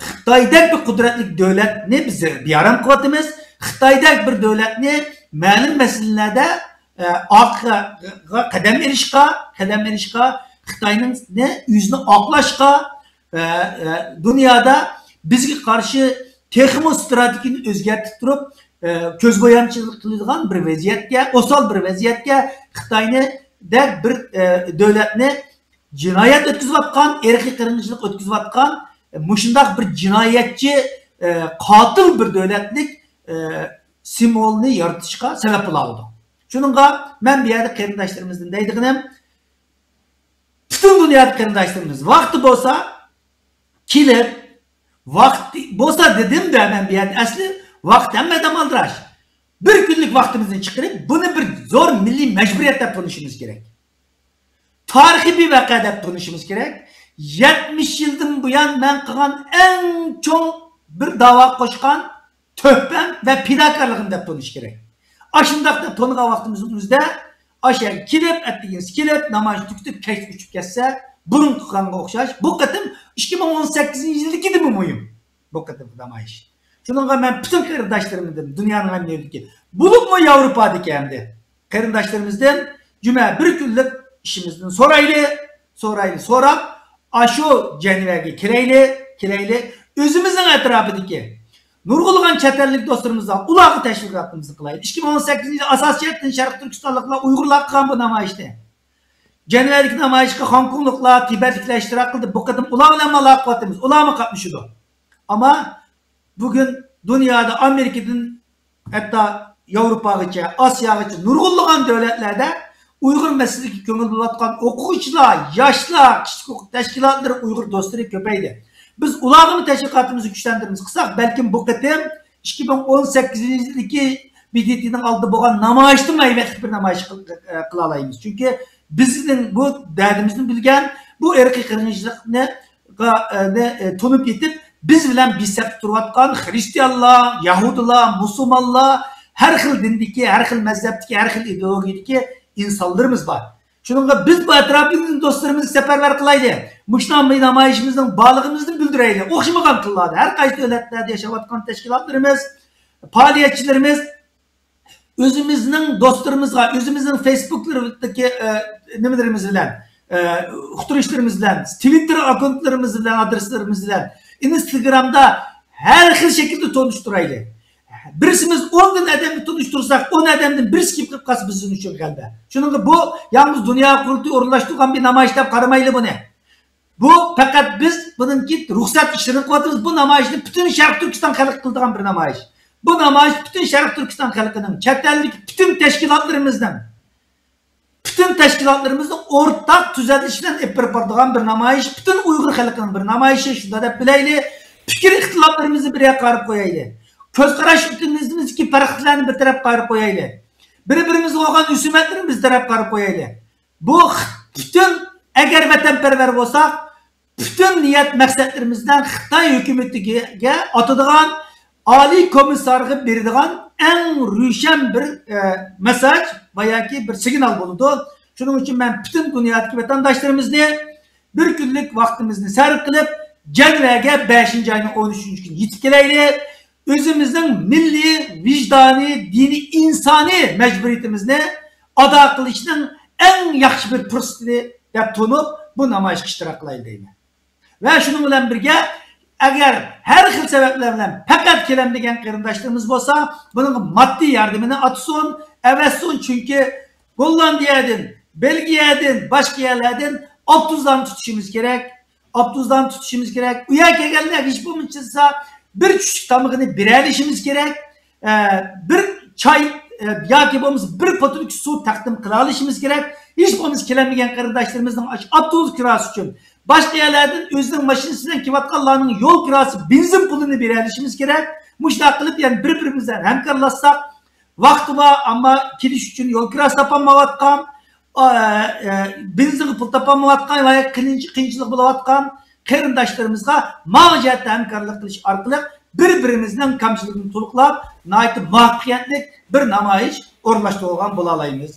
خىتايدەك بىر قۇدرەتلىك دۆلەتنى بىز بىئارام قىلىۋاتىمىز. خىتايدەك بىر دۆلەتنى مەلۇم مەسىلىلەردە، ئە، ئارقىغا قەدەم ئېلىشقا، قەدەم ئېلىشقا، خىتاينىڭ نە ئۆزىنى ئاقلاشقا، ئە، ئە، دۇنيادا بىزگە قارشى تېخىمۇ ستراتېگىيىنى ئۆزگەرتىپ تۇرۇپ، ئە، كۆز بويامچىلىق قىلىدىغان بىر ۋەزىيەتكە، ئوسال بىر ۋەزىيەتكە خىتاينى دەك بىر، ئە، دۆلەتنى جىنايەت ئۆتكۈزۈۋاتقان، ئىرقىي قىرغىنچىلىق ئۆتكۈزۈۋاتقان، مۇشۇنداق بىر جىنايەتچى، ئە، قاتىل بىر دۆلەتلىك، ئە، سىمۋولنى يارىتىشقا سەۋەب بولالىدۇ. شۇنىڭغا مەن بۇ يەردە قېرىنداشلىرىمىزدىن دەيدىغىنىم، پۈتۈن دۇنيادىكى قېرىنداشلىرىمىز ۋاقتى بولسا كېلىپ، ۋاقتى بولسا دېدىم-دە مەن بۇ يەردە، ئەسلى ۋاقىت ھەممە ئادەم ئالدىراش. بىر كۈنلۈك ۋاقتىمىزنى چىقىرىپ، بۇنى بىر زور مىللىي مەجبۇرىيەت دەپ تونۇشىمىز كېرەك. تارىخىي بىر ۋەقە دەپ تونۇشىمىز كېرەك. يەتمىش يىلدىن بۇيان مەن قىلغان ئەڭ چوڭ بىر داۋا قوشقان تۆھپەم ۋە پىداكارلىقىم دەپ تونۇش كېرەك. ئاشۇنداق دەپ تونۇغان ۋاقتىمىزنىڭ ئۆزىدە، ئاشۇ يەرگە كېلىپ، ئەتىگىنىسى كېلىپ، نامايىش تۈگىتىپ، كەچتە ئۇچۇپ كەتسە، بۇرۇنقى قىلغانغا ئوخشاش، بۇ قېتىم ئىككى مىڭ ئون سەككىزىنچى يىلدىكىدىنمۇ مۇھىم بۇ قېتىمقى نامايىش. شۇنىڭغا مەن پۈتۈن قېرىنداشلىرىمدىن، دۇنيانىڭ ھەممە يېرىدىكى، بولۇپمۇ ياۋروپادىكى ئەمدى قېرىنداشلىرىمىزدىن جۈمە بىر كۈنلۈك ئىشىمىزدىن سورايلى، سورايلى، سوراپ، ئاشۇ جەنۋەگە كىرەيلى، كىرەيلى. ئۆزىمىزنىڭ ئەتراپىدىكى نۇرغۇنلىغان چەت ئەللىك دوستلىرىمىز بار، ئۇلارغا تەشۋىقاتىمىزنى قىلايلى. ئىككى مىڭ ئون سەككىزىنچى يىلى ئاساسىي جەھەتتىن شەرقىي تۈركىستانلىقلار، ئۇيغۇرلار قىلغان بۇ نامايىشنى. جەنۋەدىكى نامايىشقا خوڭكوڭلۇقلار، تىبەتلىكلەر ئىشتىراك قىلدى. بۇ قېتىم ئۇلار بىلەن ئالاقە قىلىۋاتىمىز. ئۇلارمۇ قاتنىشىدۇ. ئەمما بۈگۈن دۇنيادا ئامېرىكىدىن ھەتتا ياۋروپاغىچە، ئاسىياغىچە نۇرغۇنلىغان دۆلەتلەردە ئۇيغۇر مەسىلىسىگە كۆڭۈل بۆلۈۋاتقان ئوقۇغۇچىلار، ياشلار، كىشىلىك ھوقۇق تەشكىلاتلىرى، ئۇيغۇر دوستلىرى كۆپەيدى. بىز ئۇلارغىمۇ تەشۋىقاتىمىزنى كۈچلەندۈرىمىز قىلساق، بەلكىم بۇ قېتىم ئىككى مىڭ ئون سەككىزىنچى يىلدىكى ب د ت نىڭ ئالدىدا بولغان نامايىشتىنمۇ ھەيۋەتلىك بىر نامايىش قىل-، قىلالايمىز. چۈنكى بىزنىڭ بۇ دەردىمىزنى بىلگەن، بۇ ئىرقىي قىرغىنچىلىقنى، نى، ئە، تونۇپ يېتىپ، بىز بىلەن بىر سەپتە تۇرۇۋاتقان خرىستىيانلار، يەھۇدىيلار، مۇسۇلمانلار، ھەر خىل دىندىكى، ھەر خىل مەزھەپتىكى، ھەر خىل ئىدېئولوگىيەدىكى ئىنسانلىرىمىز بار. شۇنىڭغا بىز بۇ ئەتراپىمىزدىكى دوستلىرىمىزنى سەپەرۋەر قىلايلى. مۇشۇنداق بىر نامايىشىمىزنىڭ بارلىقىمىزنى بىلدۈرەيلى. ئوخشىمىغان تىللاردا، ھەر قايسى دۆلەتلەردە ياشاۋاتقان تەشكىلاتلىرىمىز، پائالىيەتچىلىرىمىز ئۆزىمىزنىڭ دوستلىرىمىزغا، ئۆزىمىزنىڭ فېيسبۇكلىرىدىكى، ئە، نېمىلىرىمىز بىلەن، ئە، ئۇقتۇرۇشلىرىمىز بىلەن، تىۋىتتېر ئاككونتلىرىمىز بىلەن، ئادرېسلىرىمىز بىلەن، ئىنستاگرامدا ھەر خىل شەكىلدە تونۇشتۇرايلى. بىرسىمىز ئوندىن ئادەمنى تونۇشتۇرساق، ئون ئادەمدىن بىرسى كېلىپ قالسا، بىزدىن ئۈچۈن غەلىبە. شۇنىڭغا بۇ يالغۇز دۇنيا قۇرۇلتىيى ئورۇنلاشتۇرغان بىر نامايىش دەپ قارىمايلى بۇنى. بۇ پەقەت بىز بۇنىڭكى رۇخسەت ئىشلىرىنى قىلىۋاتىمىز. بۇ نامايىشنى پۈتۈن شەرقىي تۈركىستان خەلقى قىلىدىغان بىر نامايىش. بۇ نامايىش پۈتۈن شەرقىي تۈركىستان خەلقىنىڭ، چەت ئەلدىكى پۈتۈن تەشكىلاتلىرىمىزنىڭ، پۈتۈن تەشكىلاتلىرىمىزنىڭ ئورتاق تۈزەتلىشى بىلەن ئېلىپ بېرىپ بارىدىغان بىر نامايىش، پۈتۈن ئۇيغۇر خەلقىنىڭ بىر نامايىشى، شۇنداق دەپ بىلەيلى. پىكىر ئىختىلاپلىرىمىزنى بىر ياققا ئايرىپ قويايلى. كۆز قاراش ئىختىلاپىمىزدىكى پەرقلەرنى بىر تەرەپكە ئايرىپ قويايلى. بىر-بىرىمىزگە بولغان ھۆسۈمەتلىرىمىزنى بىر تەرەپكە ئايرىپ قويايلى. بۇ پۈتۈن، ئەگەر ۋەتەنپەرۋەر بولساق، پۈتۈن نىيەت مەقسەتلىرىمىز بىلەن خىتاي ھۆكۈمىتىگە ئاتىدىغان، ئالىي كومىسسارغا بېرىدىغان ئەڭ روشەن بىر، ئە، مېساج ۋە ياكى بىر سىگنال بولىدۇ. شۇنىڭ ئۈچۈن مەن پۈتۈن دۇنيادىكى ۋەتەنداشلىرىمىزنى بىر كۈنلۈك ۋاقتىمىزنى سەرپ قىلىپ، جەنۋەگە بەشىنچى ئاينىڭ ئون ئۈچىنچى كۈنى يېتىپ كېلەيلى. ئۆزىمىزنىڭ مىللىي، ۋىجدانىي، دىنىي، ئىنسانىي مەجبۇرىيىتىمىزنى ئادا قىلىشنىڭ ئەڭ ياخشى بىر پۇرسىتى دەپ تونۇپ، بۇ نامايىشقا ئىشتىراك قىلايلى دەيمەن. ۋە شۇنىڭ بىلەن بىرگە، ئەگەر ھەر خىل سەۋەبلەر بىلەن پەقەت كېلەلمىگەن قېرىنداشلىرىمىز بولسا، بۇنىڭغا ماددىي ياردىمىنى ئاتىسۇن، ئەۋەتسۇن، چۈنكى گوللاندىيەدىن، بېلگىيەدىن، باشقا يەرلەردىن ئاپتوبۇسلارنى تۇتۇشىمىز كېرەك. ئاپتوبۇسلارنى تۇتۇشىمىز كېرەك. ئۇ يەرگە كەلگەندە ھېچ بولمىسا بىر چۈشلۈك تامىقىنى بېرەلىشىمىز كېرەك. ئە، بىر چاي، ئە، ياكى بولمىسا بىر پوتۇلكا سۇ تەقدىم قىلالىشىمىز كېرەك. ھېچ بولمىسا كېلەلمىگەن قېرىنداشلىرىمىزنىڭ ئاشۇ ئاپتوبۇس كىراسى ئۈچۈن، باشقا يەرلەردىن ئۆزىنىڭ ماشىنىسى بىلەن كېلىۋاتقانلارنىڭ يول كىراسى، بېنزىن پۇلىنى بېرەلىشىمىز كېرەك. مۇشۇنداق قىلىپ، يەنە بىر-بىرىمىز بىلەن ھەمكارلاشساق، ۋاقتى بار، ئەمما كېلىش ئۈچۈن يول كىراسى تاپالمايۋاتقان، ئا، ئە، بېنزىنغا پۇل تاپالمايۋاتقان ۋە قىيىنچى-، قىيىنچىلىق بولۇۋاتقان قېرىنداشلىرىمىزغا ماڭا جەھەتتە ھەمكارلىق قىلىش ئارقىلىق بىر-بىرىمىزنىڭ كەمچىلىكىنى تولۇقلاپ، ناھايىتى مۇۋەپپەقىيەتلىك بىر نامايىش ئورۇنلاشتۇرۇۋالغان بولالايمىز.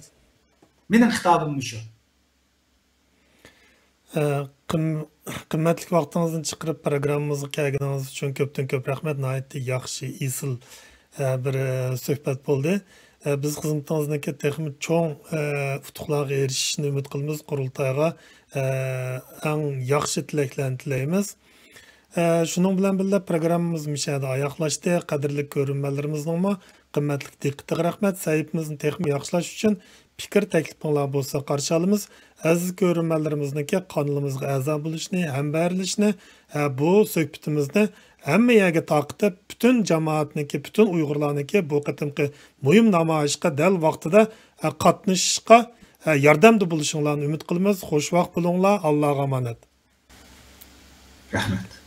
مېنىڭ خىتابىم مۇشۇ. ئە، قىم-، قىممەتلىك ۋاقتىڭىزنى چىقىرىپ پروگراممىمىزغا كەلگىنىڭىز ئۈچۈن كۆپتىن كۆپ رەھمەت. ناھايىتى ياخشى، ئېسىل، ئە، بىر، ئە، سۆھبەت بولدى. ئە، بىز خىزمىتىڭىزنىڭكى تېخىمۇ چوڭ، ئە، ئۇتۇقلارغا ئېرىشىشىنى ئۈمىد قىلىمىز. قۇرۇلتايغا، ئە، ئەڭ ياخشى تىلەكلەرنى تىلەيمىز. ئە، شۇنىڭ بىلەن بىللە، پروگراممىمىز مۇشۇ يەردە ئاياغلاشتى. قەدىرلىك كۆرۈرمەنلىرىمىزنىڭمۇ قىممەتلىك دىققىتىگە رەھمەت. سەھىپىمىزنى تېخىمۇ ياخشىلاش ئۈچۈن پىكىر، تەكلىپىڭلار بولسا قارشى ئالىمىز. ئەزىز كۆرۈرمەنلىرىمىزنىڭكى قانىلىمىزغا ئەزا بولۇشنى، ھەم بەرىلىشىنى، ئە، بۇ سۆھبىتىمىزنى ھەممە يەرگە تارقىتىپ، پۈتۈن جامائەتنىڭكى، پۈتۈن ئۇيغۇرلارنىڭكى بۇ قېتىمقى مۇھىم نامايىشقا دەل ۋاقتىدا، ئە، قاتنىشىشقا، ئە، ياردەمدە بولۇشۇڭلارنى ئۈمىد قىلىمىز. خوش ۋاقىت بولۇڭلار. ئاللاغا ئامانەت. رەھمەت.